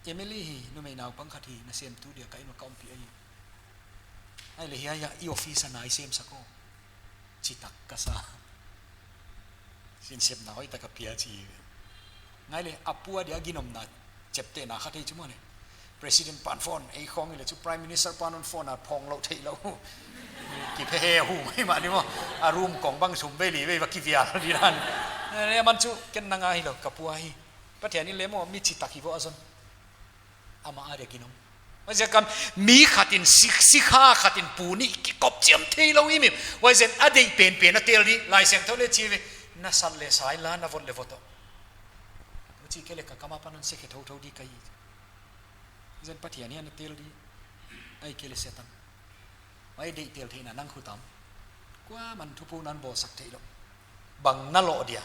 "Emily hi, numei naupang khat hi, na semtu dia ka inn uah ka ompih ahi." "Ahihleh hiai a i office a na i semsak aw," chi tak ka sa. Sinsepna hoihtak a pia chi. Ngai leh, a pu a dia ginomna cheptehna khat hi chu maw leh. President pa'n phone, ei khawng i leh chu Prime Minister pa'n hon phone a phawng lou theilou. Kiphe he hu mai mah ni maw. A room kong bang sum vei li vei va kivial di dan. Eh, aman chu ken nang a hilou, ka pu a hi. Pathian in leh maw, mi chi tak hi vo a zon. Amah a dia ginom. Huaiziak a mi khat in sik, sikha khat in pu nih kikop chiam theilou i mi. Huaizen a deih penpen a tel di, Laisiangthou leh chi ve. Na sat leh sa inla, na vot leh vot aw. Huchi kei leh ka kam apan hon se khe thouthou di ka hi. Huaizen Pathian hi'n a tel di. Ahihkeileh Setan. Huai deih tel theihna nang khut a om. Kuaman thupukna hon bawlsak theilou. Bang na loh dia.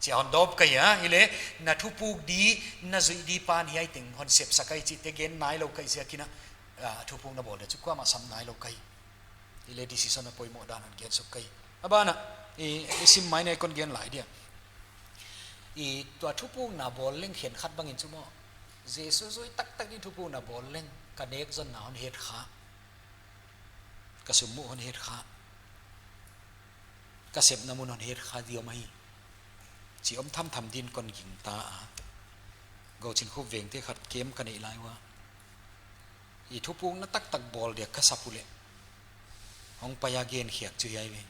Chia hon dawp ka hi a, hileh na thupuk di, na zuih di pa'n hiai teng hon sepsak ahi chihte gen nailou ka hi ziak in a, ah, thupukna bawl dia chu kuamah sam nailou ka hi. Hileh decision a poimoh dan hon gen suk ka hi. A ban ah, i, i sim mai nei kon gen lai dia. I tua thupukna bawl leng khenkhat bangin chu maw. Jesu zui taktak di thupukna bawl leng ka nekzonna hon het kha. Ka sum muh hon het kha. Ka sepna mun hon het kha di om ahi. Chi om thamtham din kon gingta a. Gouchinkhup vengte khat camp ka neih lai ua. I thupukna taktak bawl dia ka sap uleh. Hong pai a gen khiak chu hiai ve.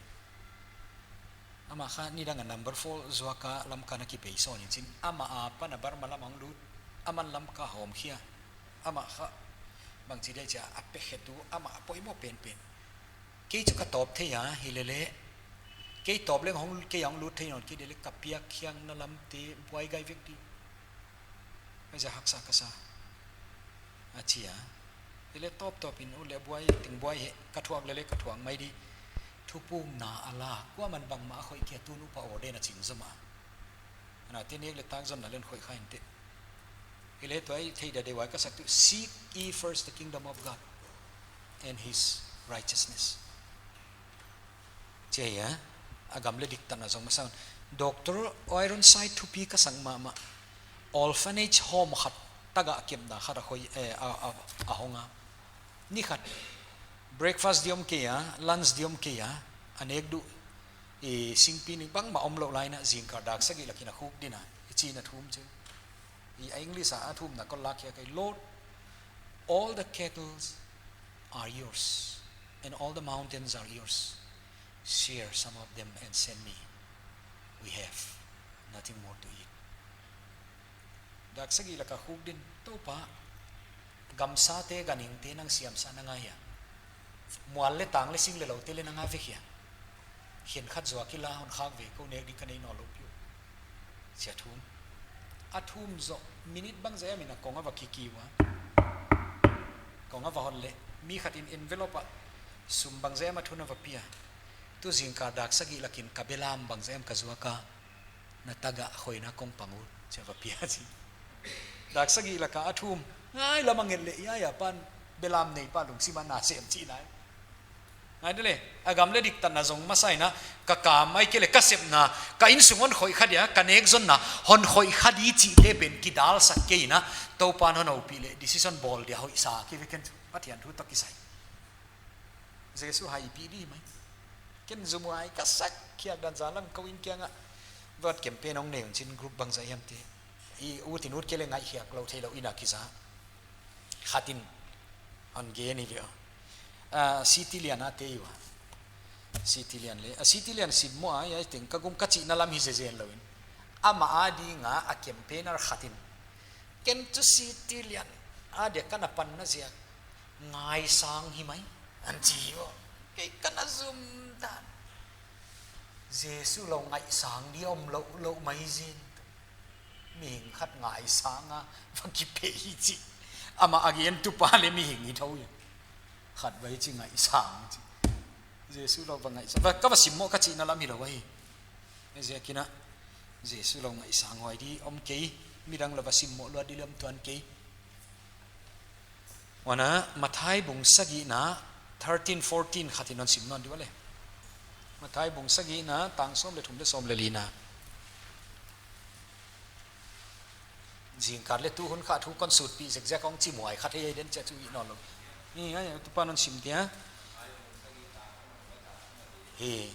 Amah kha nidang a number four zuak a Lamka na kipei sawn in chin. Amah apan a Burma lam hong lut. Aman Lamka hawm khia. Amah kha bangchi dia chia a pekhetu amah a poimoh penpen. Kei chu ka tawp thei a, hilele. Kei tawp leng hong, kei hong lut thei nawn, kei dele ka piak khiakna lamte buai gai vek di. Huaiziak haksa ka sa. A chi a. Hilele tawptawp in uleh buai, teng buai he, ka thuak lele, ka thuak mai di. Thupukna a la, kuaman bangmah a khoih kei a tun upa ordain a ching zom a. Ana te nek leh tak zonna leng khoih kha inteh. Hilele tua i theih dia deuh a ka sak tu, "Seek ye first the kingdom of God and his righteousness." Chia, a gam leh diktatna zong masa un. Doctor Ironside thupi ka sak mahmah. Orphanage home khat tagah kepna khat a khoi, eh, a, a, a hong a. Ni khat, breakfast di om kei a, lunch di om kei a, a nek duh, i singpi nih bangmah omlou lai in a zingkal dak sagih lak in a khuk din a, i chihna thum chu. I English a a thumna kon lak khia kei, "Lord, all the cattles are yours, and all the mountains are yours. Share some of them and send me. We have nothing more to eat." Dak sagih lak a khuk din, "Toupa, gamsate, ganhingte nang siamsa na ngai a. Mual leh tang leh sing leh loute leh na ngai vek hia. Khenkhat zuak in la hon khak ve, kou nek di ka nei nawnlou piu." Chia thum. A thum zoh, minute bangzah em in a kong a va kikiu a. Kong a va hon leh, mi khat in envelope a sum bangzah em a thun a va pia. "Tu zingkal dak sagih lak in ka belam bangzah em ka zuak a, na tagah khoihna kong pang ut," chia va pia chi. Dak sagih lak a a thum, ngai lam a nget leh, hiai apan belam neipa lungsim a na sem chihna. Ngai dele, a gam leh diktatna zong masa in a, ka kam ahihkeileh ka sepna, ka innsung hon khoih kha dia, ka nekzonna hon khoih kha di chihte pen kidalsak kei in a, Toupa'n hon houpih leh decision bawl dia hoihsa kei ve ken chu, Pathian thu toh kisai. Jesu haipih di mai. Ken zumhuai ka sak khiak dan zan lam kou inn kiang a. Vote campaign hong nei un chin group bangzah hiamte. I ut in ut kei leh ngaihkhiak lou theilou in a kiza. Khat in hon gen hi ve aw. Ah, City Lian a te i ua. City Lian leh. Ah, City Lian sim maw a, hiai teng ka gum ka chihna lam hi zezen lou in. Amah a ding a, a campaigner khat in. Ken chu City Lian a dia ka na panna ziak ngaisang hi mai. An chi hi aw. Kei ka na zum dan. Jesu lou ngaisang di om lou, lou mai zin. Mihing khat ngaisang a, va kipe hi chi. Amah a gen tu pa leh mihing hi thou ia. Khat va hi chi ngaisang chi. Jesu lou va ngaisang. Va, ka va sim maw ka chihna lam hi lou ahi. Ziakin a, Jesu lou ngaihsang huai di om kei, midang lou va simmoh luat di leh om tuan kei. Huan a, Matthai bung sagihna, thirteen, fourteen khat in hon sim nawn di ua leh. Matthai bung sagihna, tang sawm leh thum leh sawm leh lina. Zingkal leh tu hun kha thu kon sutpih zekzek hong chi muai khat hi den chia chu i nawn lou. Ni, ai, tu pan hon sim dia. Hi.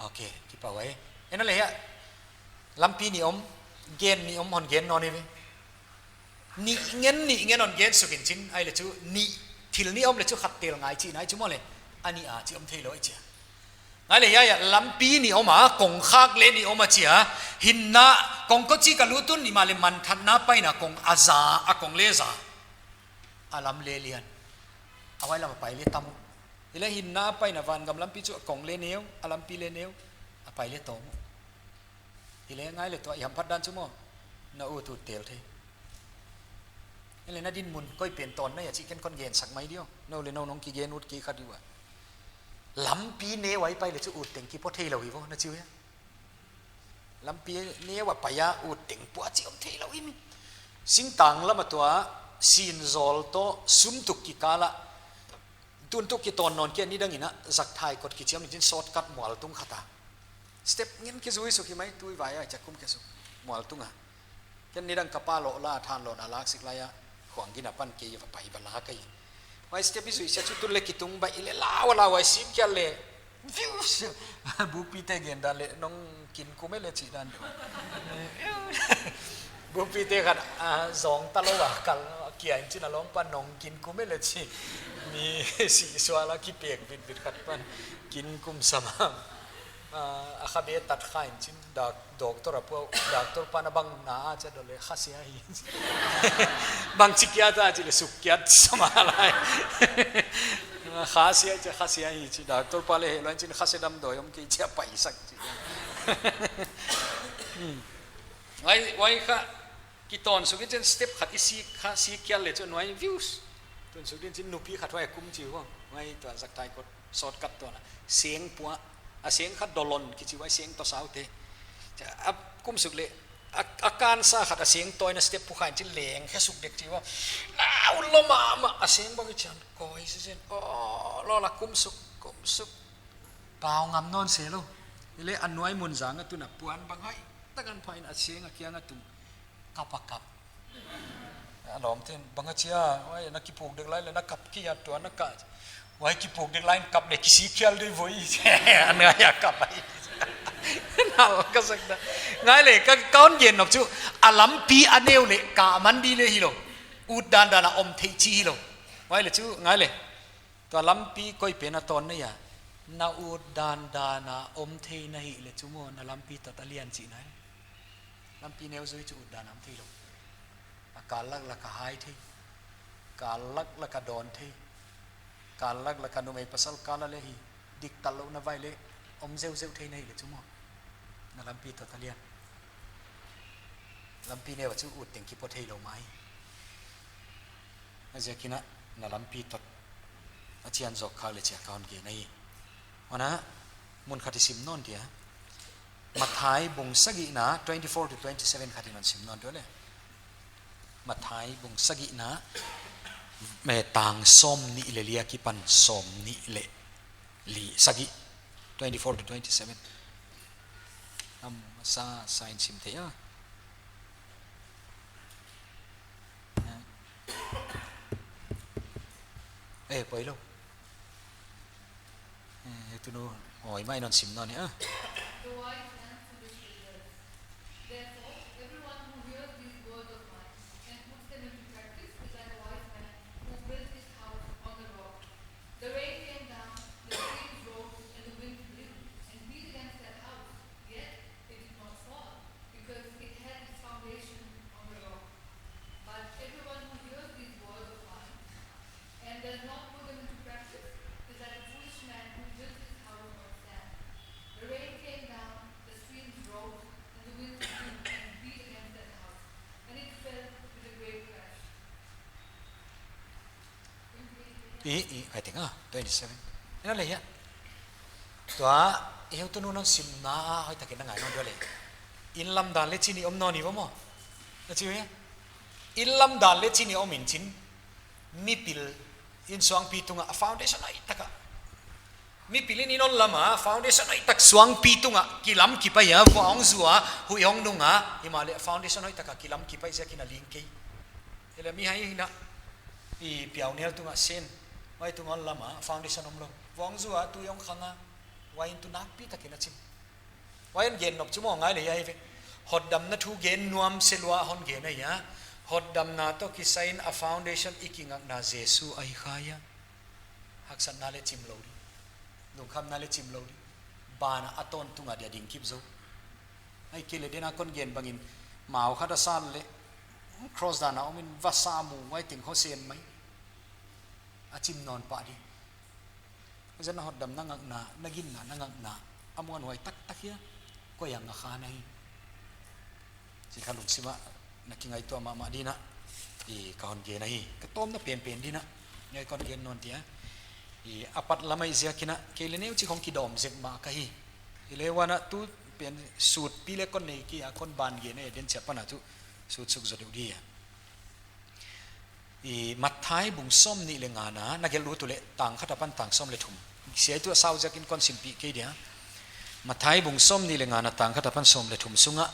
Ok, kipahhuai. Ena leh hia, lampi nih om, gen nih om, hon gen nawn hi ve. Nih ngen, nih ngen hon gen suk in chin, ai leh chu, nih, thil nih om leh chu khat tel ngai chihna hi chu maw leh, a nih a chi om thei lou hi chia. Ngai leh hia, hia, lampi nih om a, kongkhak leh nih om a chia, hinna, kongkhak chik a lut un ni mahleh manthatna paina kong a za, a kong leh za. A lam leh lian. A huai lam a pai leh tam uh. Hileh hinna paina vangam lampi chu a kong leh neu, a lampi leh neu, a pai leh tawm uh. Hileh ngai leh tua i hamphat dan chu maw, na ut ut tel thei. Hileh na dinmun koi pen tawn na hia chih ken kon gen sak mai di aw. Nou leh nou nong kigen ut kei kha di ua. Lampi neu a i pai leh chu ut teng kipawl thei lou hi vo, na chi uh hia. Lampi neu a pai a ut teng pua chi om thei lou hi mi. Singtang lam a tua, Sinzawl toh Suntuk kikal a, Tuntuk kitawn nawn kia nidang in a, Zakthai kot kichi om in chin shortcut mual tung khat a. Step ngen kizui suk hi mai, tui vai a chia kum kia suk mual tung a. Ken nidang ka pa lou la, than lou na lak sik lai a, khuang gin a pan kei va pai va la kei. Huai step i zui sia chu tun leh kitung baih leh lau lau huai sik kia leh. Views! Bupite gen dan leh nong kin kum e leh chi dan deuh. Bupite khat, ah, zong ta lou a kal kia in chin a lawng pan nong kin kum e leh chi. Mi si sual a kipek vit vit khat pan kin kum sama. Ah, a kha be tat kha in chin dak Doctor a pua, doctor pan a bang na a chia dole khasia hi. Bang chi kia ta chi leh suk kia sama lai. Khasia chia khasia hi chi doctor pa leh he lou in chin khasia damdawi om kei chia pai sak chi. Hmm. Huai, huai kha kitawn suk in chin step khat i sik kha sik kia leh chu nuai views. Tun suk in chin nupi khat huai kum chi vo. Huai tua Zakthai kot. Shortcut tuan a. Seng pua. A seng khat Dolon kichi huai seng toh sau te. A kum suk leh. A, a kan sa khat a seng toina step pukha in chin leng khe suk dek chi vo. Lau lou mahmah a seng bang i chian koi si zen. Oh, lou la kum suk, kum suk. Pau ngam nawn se lou. Hileh a nuai mun zang a tun a puan bang hai. Takan pha in a seng a kiang a tung. Kap a kap. A lawmte'n, bang a chia, huai, na kipuk dek lai leh, na kap kia tua na ka. Huai kipuk dek lai kap leh, kisik khial deuh voi. A ngai a kap ai. Nal ka sak da. Ngai leh, ka, ka hon gen nop chu, a lampi a neu leh, ka man di leh hilou. Ut dandan a om thei chi hilou. Ngai leh chu, ngai leh. Tua lampi koi pen a tawn na hia. Na ut dandan a om thei na hih leh chu maw, na lampi toh a lian chihna hi. Lampi neu zui chu ut dan a om thei lou. A kal lak lak a hai thei. Kal lak lak a dawn thei. Kal lak lak a numei pasal kal a leh hi. Dik tal lou na vai leh om zeuh zeuh thei na hih leh chu maw. Na lampi toh a lian. Lampi neu a chu ut teng kipawl thei lou mai. A ziakin a na lampi toh a chian zawk khak leh chia ka hon gen ahi. Huan a mun khat i sim nawn dia. Matthai bung sagihna twenty-four to twenty-seven khat in hon sim nawn dia leh. Matthai bung sagihna, eh, tang sawmnih leh li akipan sawmnih leh li sagih, twenty-four to twenty-seven. Am sa sa in sim thei a. Eh, poi lou. Eh, tu nu, oi, mai non sim non ni, ah. The wise and foolish leaders. Therefore, everyone who hears these words of mine and puts them into practice is like a wise man who built his house on the rock. The rain came down, the streams rose, and the wind blew and beat against that house, yet it did not fall, because it had its foundation on the rock. But everyone who hears these words of mine and does not put them into practice is like a foolish man who built his house on sand. The rain I, i, I think, ah, twenty-seven. Ina le hia. Tua, i heutunu non simna, ah, hoihtakin na ngai nawn diam le. Inn lam dan leh chih nih om nawn ni maw. Na chi uh hia. Inn lam dan leh chih nih om in chin. Mipil, inn suangpi tunga, a foundation hoihtak a. Mipil in inn hon lam a, foundation hoihtak suangpi tunga, kilam kipai a, vua hong zu a, huih hong nung a, himahleh foundation hoihtak a, kilam kipai ziakin a ling kei. Hileh mihai hina, i piaunel tunga sen, huai tunga hon lam a, foundation omlou. Vua hong zu a, tui hong khang a, huai inn tuh nakpi takin a chim. Huai hon gen nop chu maw ngai le hiai ve. Hotdamna thu gen nuam se lua hon gen ahi a. Hotdamna toh kisai in a foundation i kingakna Jesu ahi kha hia. Haksatna leh chim lou di. Lungkhamna leh chim lou di. Ban ah a tawntung a dia ding kip zou. Ahihkeileh den a kon gen bangin mau khat a san leh cross dan a om in va sam uh huai teng kho sen mai. A chim nawn pah di. Huaiziakin na hotdamna ngakna, na ginna na ngakna, a muanhuai taktak hia, koi a ngak kha na hi. Chih kha lungsim ah na kingaihtuah mahmah dingin, i ka hon gen ahi, ka tawpna penpen dingin, ngai kon gen nawn dia. I a pat lam ahi ziakin, kei leh neuchik hong kidawm zek mah ka hi. Hileh huan a tu pen sut pi leh kon nei kei a kon ban gen e den chiah pan a tu sut suk zaw deuh dia. I Matthai bung sawmnih leh nga na, na gelh ut uleh tang khat apan tang sawm leh thum. Siai tuh a sau ziakin kon simpih kei dia. Matthai bung sawmnih leh nga na tang khat apan sawm leh thum sunga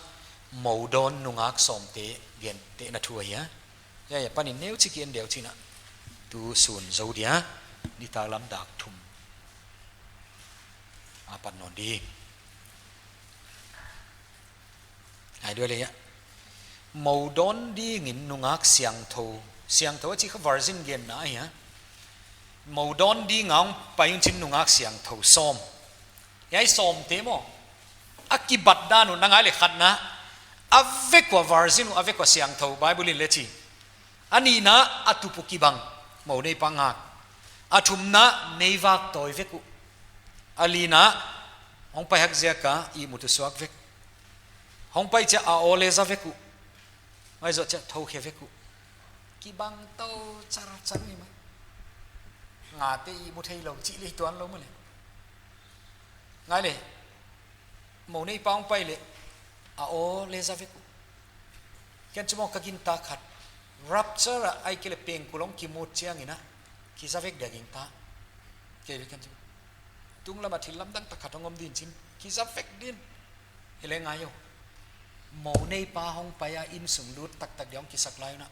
mou dawn nungak sawmte gentehna thu ahi a. Hiai apanin neuchik i en deuh chin a. Tu sun zou dia, nitaklam dak thum. A pat nawn di. Ai dua le ya. Mou dawn dingin nungak siangthou. Siangthou a chih kha virgin genna ahi a. Mou dawn ding a hong pai un chin nungak siangthou sawm. Hiai sawmte maw. A kibat dan uh na ngai le khatna. A vek ua virgin uh, a vek ua siangthou, Bible in le chi. A nihna a tup uh kibang, mou neipa ngak. A thumna meivak tawi vek uh. A lina hong pai hak ziaka ihmut uh suak vek. Hong pai chiah a aw leh za vek uh. Mai zoh chiah thou khe vek uh. Kibang tou char char ni mai. Ngate ihmu theilou chih leh tuanlou maw le. Ngai le. Mou neipa hong pai leh a aw leh za vek uh. Ken chu maw ka gintak khat. Rapture a ahihkeileh pengkul hong kimut chiangin a kiza vek dia gingta. Kei ve ken chu. Tunglam a thil lamdang tak khat hong om ding chin. Kiza vek ding. Hileh ngai o. Mou neipa hong pai a innsung lut taktak dia hong kisak lai un a.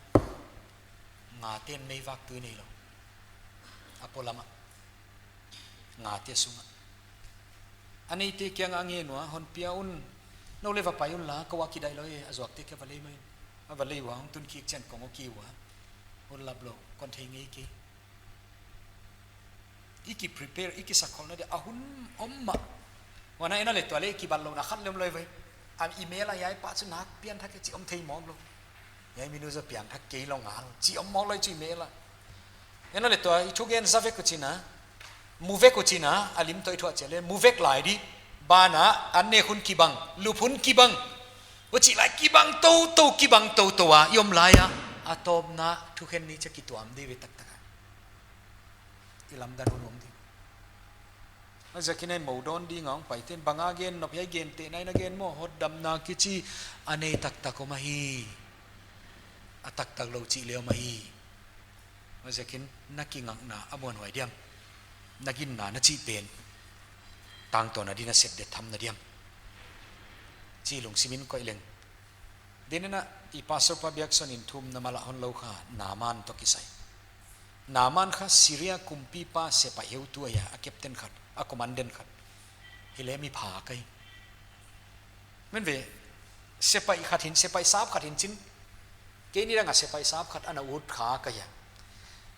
Ngate'n meivak tui neilou. A polam a. Ngate sung a. A neite kiang a ngen ua, hon pia un, nou le va pai un la, kou a kidaih lou e, a zuakte kia va lei mai. A va lei ua, hong tun kik chiang kong o ki ua. Hon lap lou, kon thei ngei kei. I ki prepare, i kisakkholhna dia, a hun om mah. Huan a en a le tua le kibatlouhna khat lem lou ve. A email a hiai pa chu nak piangthak e chih om thei mawk lou. Hiai mi nu zaw piangthak kei lou ngal. Chih om mawk lou chih email a. En a le tua i thugen za vek uh chin a. Mu vek uh chin a, a lim toh i thuah chiah le. Mu vek lai di. Ban a, an nek hun kibang. Lup hun kibang. Huchih lai kibang toutou, kibang toutou a. I om lai a. A tawpna, thukhen ni chiah kituam di ve taktak a. I lamdang hun om di. Huaiziakin hiai mou dawn ding a hong paite'n bang a gen nop hiai gentehna in a gen maw, hotdamna kichi a nei taktak om ahi. A taktak lou chih le om ahi. Huaiziakin na kingakna a muanhuai diam. Na ginna na chih pen. Tangtawn a ding a sep det tham na diam. Chih lungsim in koih leng. Din in a i pastor pa biaksan in thumna mah lah hon lou kha Naaman toh kisai. Naaman kha Syria kumpipa sepaih heutu ahi a, a captain khat, a commandant khat. Hileh mi phak ahi. Men ve, sepaih khat hi'n, sepaih sap khat hi'n chin. Kei ni dang a sepaih sap khat ana ut kha ka hi a.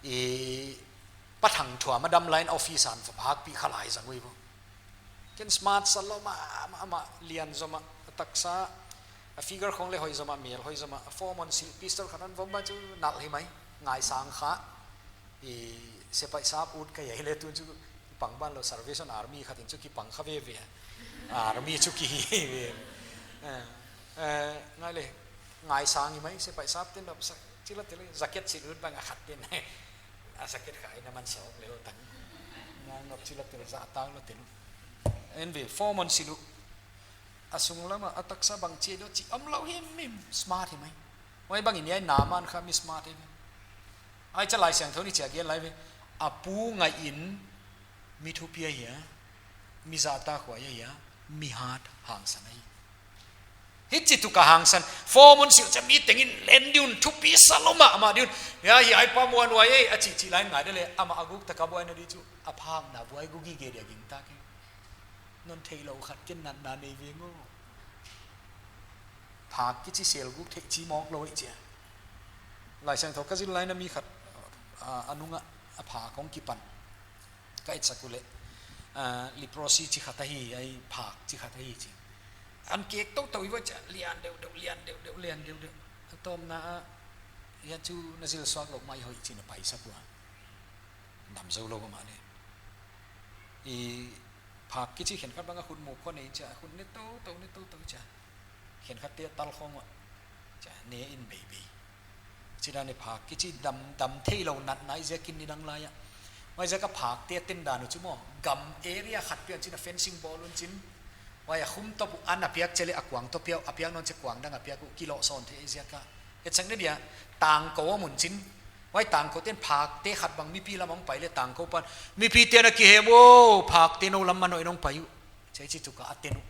I Pa Thangthuam a damlai in office ah va phakpih kha lai zang uh hi vo. Ken smart sa lou mah, mah, mah, lian zaw mah, a taksa, a figure khong le hoih zaw mah, mel hoih zaw mah, a form hon silh, pistol khat hon vom mah chu nalh hi mai, ngaisang kha. I sepaih sap ut ka hi a, hileh tun chu kipang ban lou, Salvation Army khat in chu kipang kha veve. Army chu kihi ve. Eh, eh, ngai le, ngaisang hi mai, sepaih sap ten dop sa, chila tele, jacket silh ut bang a khat ten. A sakit kha ina man sawk leh tang. Nang nop chi la tel za tang la tel. En ve, four months i lua. A sung lama a taksa bang chi deuh chi omlou himhim, smart hi mai. Huai bangin hiai Naaman kha mi smart hi mai. Huchia Laisiangthou in chi a gen lai ve. A pu ngaihin mi thupi ahi a, mi zahtakhuai ahi a, mi hat hangsan ahi. Hichi tuka hangsan, four months i lua chia mi tengin len di un, thupi sa lou mahmah di un. Hiai, hiai pa muanhuai ei, a chih chih lai in ngai deuh leh, amah a guk taka buaina di chu, a phakna buai guk gige dia gingta kei. Non theilou khat ken natna nei veng aw. Phak kichi sel guk theih chi mawk lou ei chia. Laisiangthou ka zil lai in mi khat, a, a nunga a phak hong kipan. Ka etsak uleh, ah, leprosy chi khat ahi, ai phak chi khat ahi chi. An kek toutou i va chia, lian deuhdeuh, lian deuhdeuh, lian deuhdeuh. A tawpna ah, hiai chu na zil suak lou mai hoih chi na paisak ua. Dam zou lou mahleh. I phak kichi khenkhat bang a khut muk khong nei chia, khut ne toutou, ne toutou chia. Khenkhatte tal khong ua. Chia, ne in beibei. Chidan in phak kichi dam, dam theilou natna i ziakin nidang lai a. Huaiziak a phakte a ten dan uh chu maw, gam area khat pian chin a fencing bawl un chin. Huai a khum top uh an a piak cheleh a kuang toh piau, a piak nawn chin kuang dang a piak uh kiloh sawn theih ziak a. Etsak ni dia, tangkou om un chin. Huai tangkou ten phakte khat bang mipi lam hong pai leh tangkou pan. Mipite'n a kihem uh, phakte nou lam manoh in hong pai uh. Chia chi tuka a ten uh.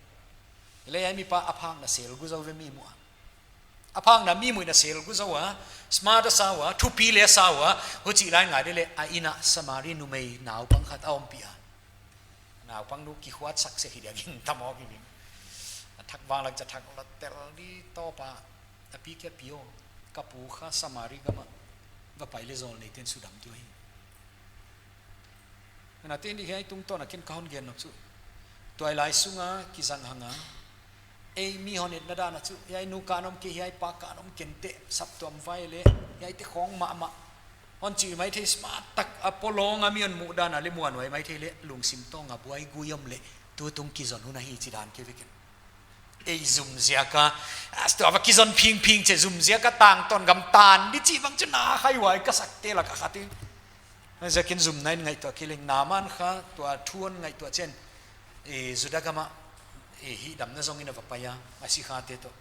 Leh hiai mipa a phakna sel guk zou ve mi muh a. A phakna mi muhna sel guk zou a, smart a sa ua, thupi leh a sa ua, huchi lai ngai deuh leh a inn ah Samari numei naupang khat a ompih a. Naupang nu kikhuat sak sek hi dia gingta mawk hi mi. A thak vang lak chia thak la tel di tawp a, a pi kia pi aw, ka pu kha Samari gam ah va pai leh zawlneite'n sudam diu hi. Huan a ten di hiai tungtawn a ken ka hon gen nop chu. Tuailai sunga kizang hang a. Ei mi hon etna dan a chu. Hiai nu ka nom kei, hiai pa ka nom ken te, saptuam vai leh. Hiaite khong mahmah. Hon chi maithei smart tak a polong a mi hon muh dan a leh muanhuai maithei leh lungsim tawng a buai gui om leh. Tutung kizon hun ahi chi dan kei ve ken. Ei zum ziak a, a tua va kizon phingphing chia zum ziak a tangtawn gam tan di chih bang chu na khai huai ka sakte lak a khat in. Huaiziakin zumna in ngaihtuah kei leng Naaman kha tua thu hon ngaihtuah chiang. E, Juda gam ah, e, hihdamna zong in a va pai a, a sikhate toh.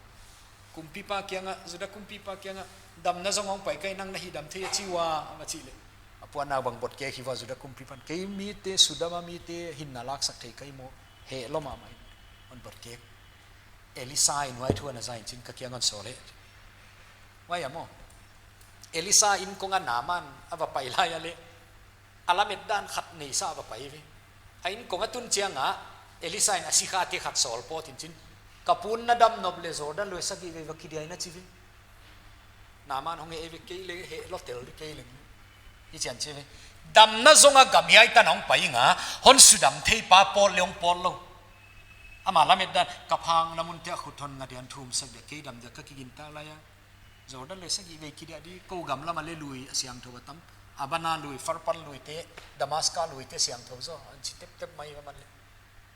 Kumpipa kiangah, Juda kumpipa kiangah, damna zong hong pai ka hi, nang na hihdam thei a chi ua, a va chih leh. A puanna bang bot kek hi ua Juda kumpipan. Kei mite, Sudam a mite, hinna laksak thei ka hi maw. Heh lou mahmah in. Hon bot kek. Elisa in huai thu ana za in chin ka kiang hon sawl leh. Huai a maw. Elisa innkong a Naaman a va pai lai a leh. A lamet dan khat neisa a va pai ve. A innkong a tun chiang a, Elisa in a sikhate khat sawl pawt in chin. Ka pu'n na dam nop leh Jordan lui sagih vei va kidia in a chi ve. Naaman hong heh ve kei leh, heh lou tel di kei leng. Hichi'n chi ve. Damna zong a gam hiai tan hong pai ing a, hon sudam thei pa pawl leh hong pawl lou. Amah lamet dan, ka phakna munte a khut hon nga dia thum sak dia kei dam dia ka kigingta lai a. Jordan lui sagih vei kidia di, kou gam lam a leh lui a siangthou a tam. Abana lui, Farpan luite, Damaska luite siangthou zaw, an chi teptep mai va man leh.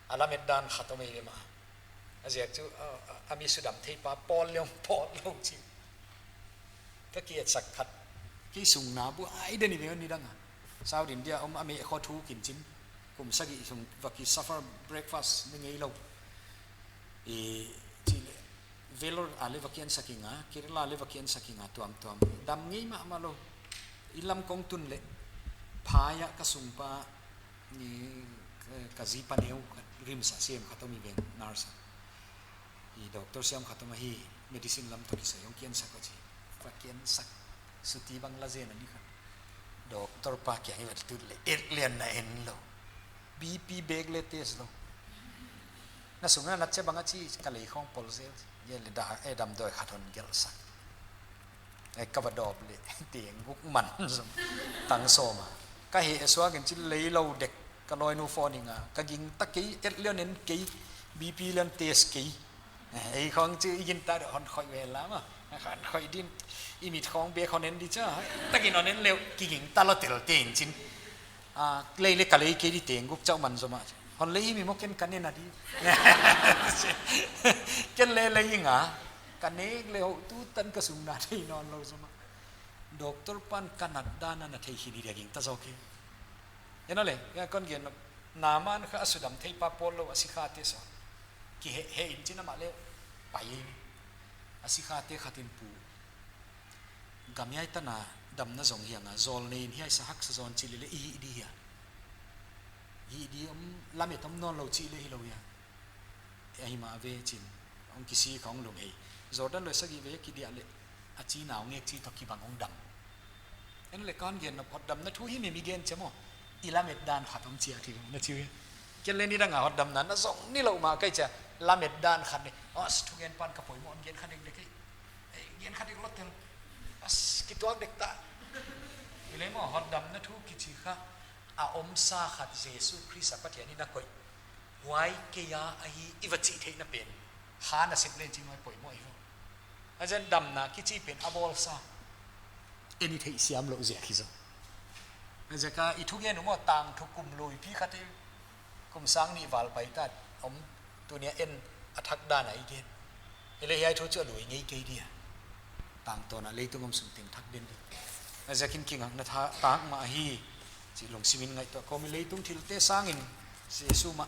A lamet dan khat om ei ve mah. A ziak chu, a, a, a mi sudam thei pa pawl leh hong pawl lou chi. Ka ki etsak khat. Kei sung na buai den hi ve nidang a. South India om a meh kho thuk in chin. Kum sagih sung va ki suffer breakfast ne ngei lou. I chi leh Vellore a leh va ki ensak ing a, Kerala leh va ki ensak ing a tuamtuam. Dam ngei mahmah lou. I lam kong tun leh. Phaya ka sungpa ni, eh, ka zi pa neu, ka RIMS a sem khat om hi veng, nurse a. I doctor siam khat om ahi, medicine lam toh kisai hong ki ensak a chi. Va ki ensak. Suti bang la zen a ni khat. Doctor pa kiang i va tut leh, et lian na en lou. BP bek leh test lou. Na sung a nat chia bang a chi ka lei khong pol zel. Ye leh da, eh, damdawi khat hon gelh sak. Eh, ka va dawp leh, teng guk man zom. Tang sawm a. Ka heh suak in chi lei lou dek. Ka lawinu phone ing a. Ka gingta kei, et lian en kei, BP lian test kei. Eh, ei khong chi i gingta deuh hon khoih ve lam a. Hon khoih din, i mit khong bek hon en di chia. Takin hon en leuh, kigingta lou tel te in chin. A, lei leh ka lei kei di teng guk chauh man zom a. Hon lei hi mi maw ken ka nen a di. Ken leh lei ing a. Ka nek leh hou tu tan ka sung na thei nawn lou zom a. Doctor pan ka nat dan a na thei hi ni dia gingta zaw kei. Ena le, ya kon gen, Naaman kha a sudam thei pa pawl lou, a sikhate sa. Ki he, he in chin amah le pai. A sikhate khatin pu, gam hiai tan a damna zong hiang a, zawl nei in hiai sa haksa zaw in chi lele i hih di hia. I hih di om, lamet om nawn lou chi le hilou hia. Ahihmah ve chin, hong kisik, hong lunghei. Jordan loi sagih vei a kidiah leh, a chi nau ngek chi toh kibang hong dam. Ena le kon gen nop, hotdamna thu hi mi mi gen chia maw. I lamet dan khat om chia thei na chi ve. Ken le nidang a hotdamna na zong nilouh mah ka hi chia, lamet dan khat ni. As, thugen pan ka poimoh in gen kha dek dek hi. Ei, gen kha dek lou tel. As, kituak dek ta. Hileh maw, hotdamna thu kichi kha, a omsa khat Jesu Khrist a Pathian in a koih. Huai kei a ahi i va chih theihna pen, ha na sep len chi mai poimoh hi vo. A zen damna kichi pen a bawlsa, en i theihsiam louh ziak hi zaw. A ziak a i thugen uh maw, tangthu kum lui pi khat i, kum sang nih val pai ta om, tuni a en a thak dan a i gen. Hileh hiai thu chu a lui ngei kei dia. Tangtawn a leitung om sung teng thak den di. A ziakin kingakna tha, tak mah ahi. Chih lungsim in ngaihtuah kawm in, leitung thilte sangin Jesu mah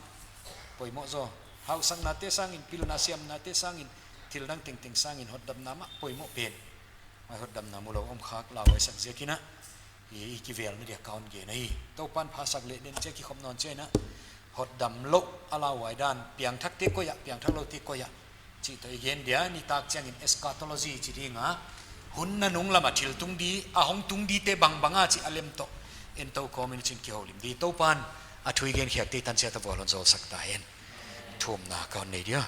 poimoh zaw. Hausaknate sangin, pilna siamnate sangin, thil dang tengteng sangin hotdamna mah poimoh pen. Mai hotdamna mu lou om khak lauhuai sak ziakin a, i, i kivelna dia kon gen ahi. Toupan pha sak leh den chia kikhop nawn chiang in a, hotdam louh a lauhuai dan, piangthakte koih a, piangthak loute koih a, chih toh i gen dia, nitak chiangin eschatology chi ding a, hun nanung lam a thil tung di, a hong tung dite bangbang a chih a lem toh en tou kawm in chin kihoulim di. Toupan a thu i gen khiakte tan chiat a vual hon zawlsak ta hen. Thumna kon nei dia.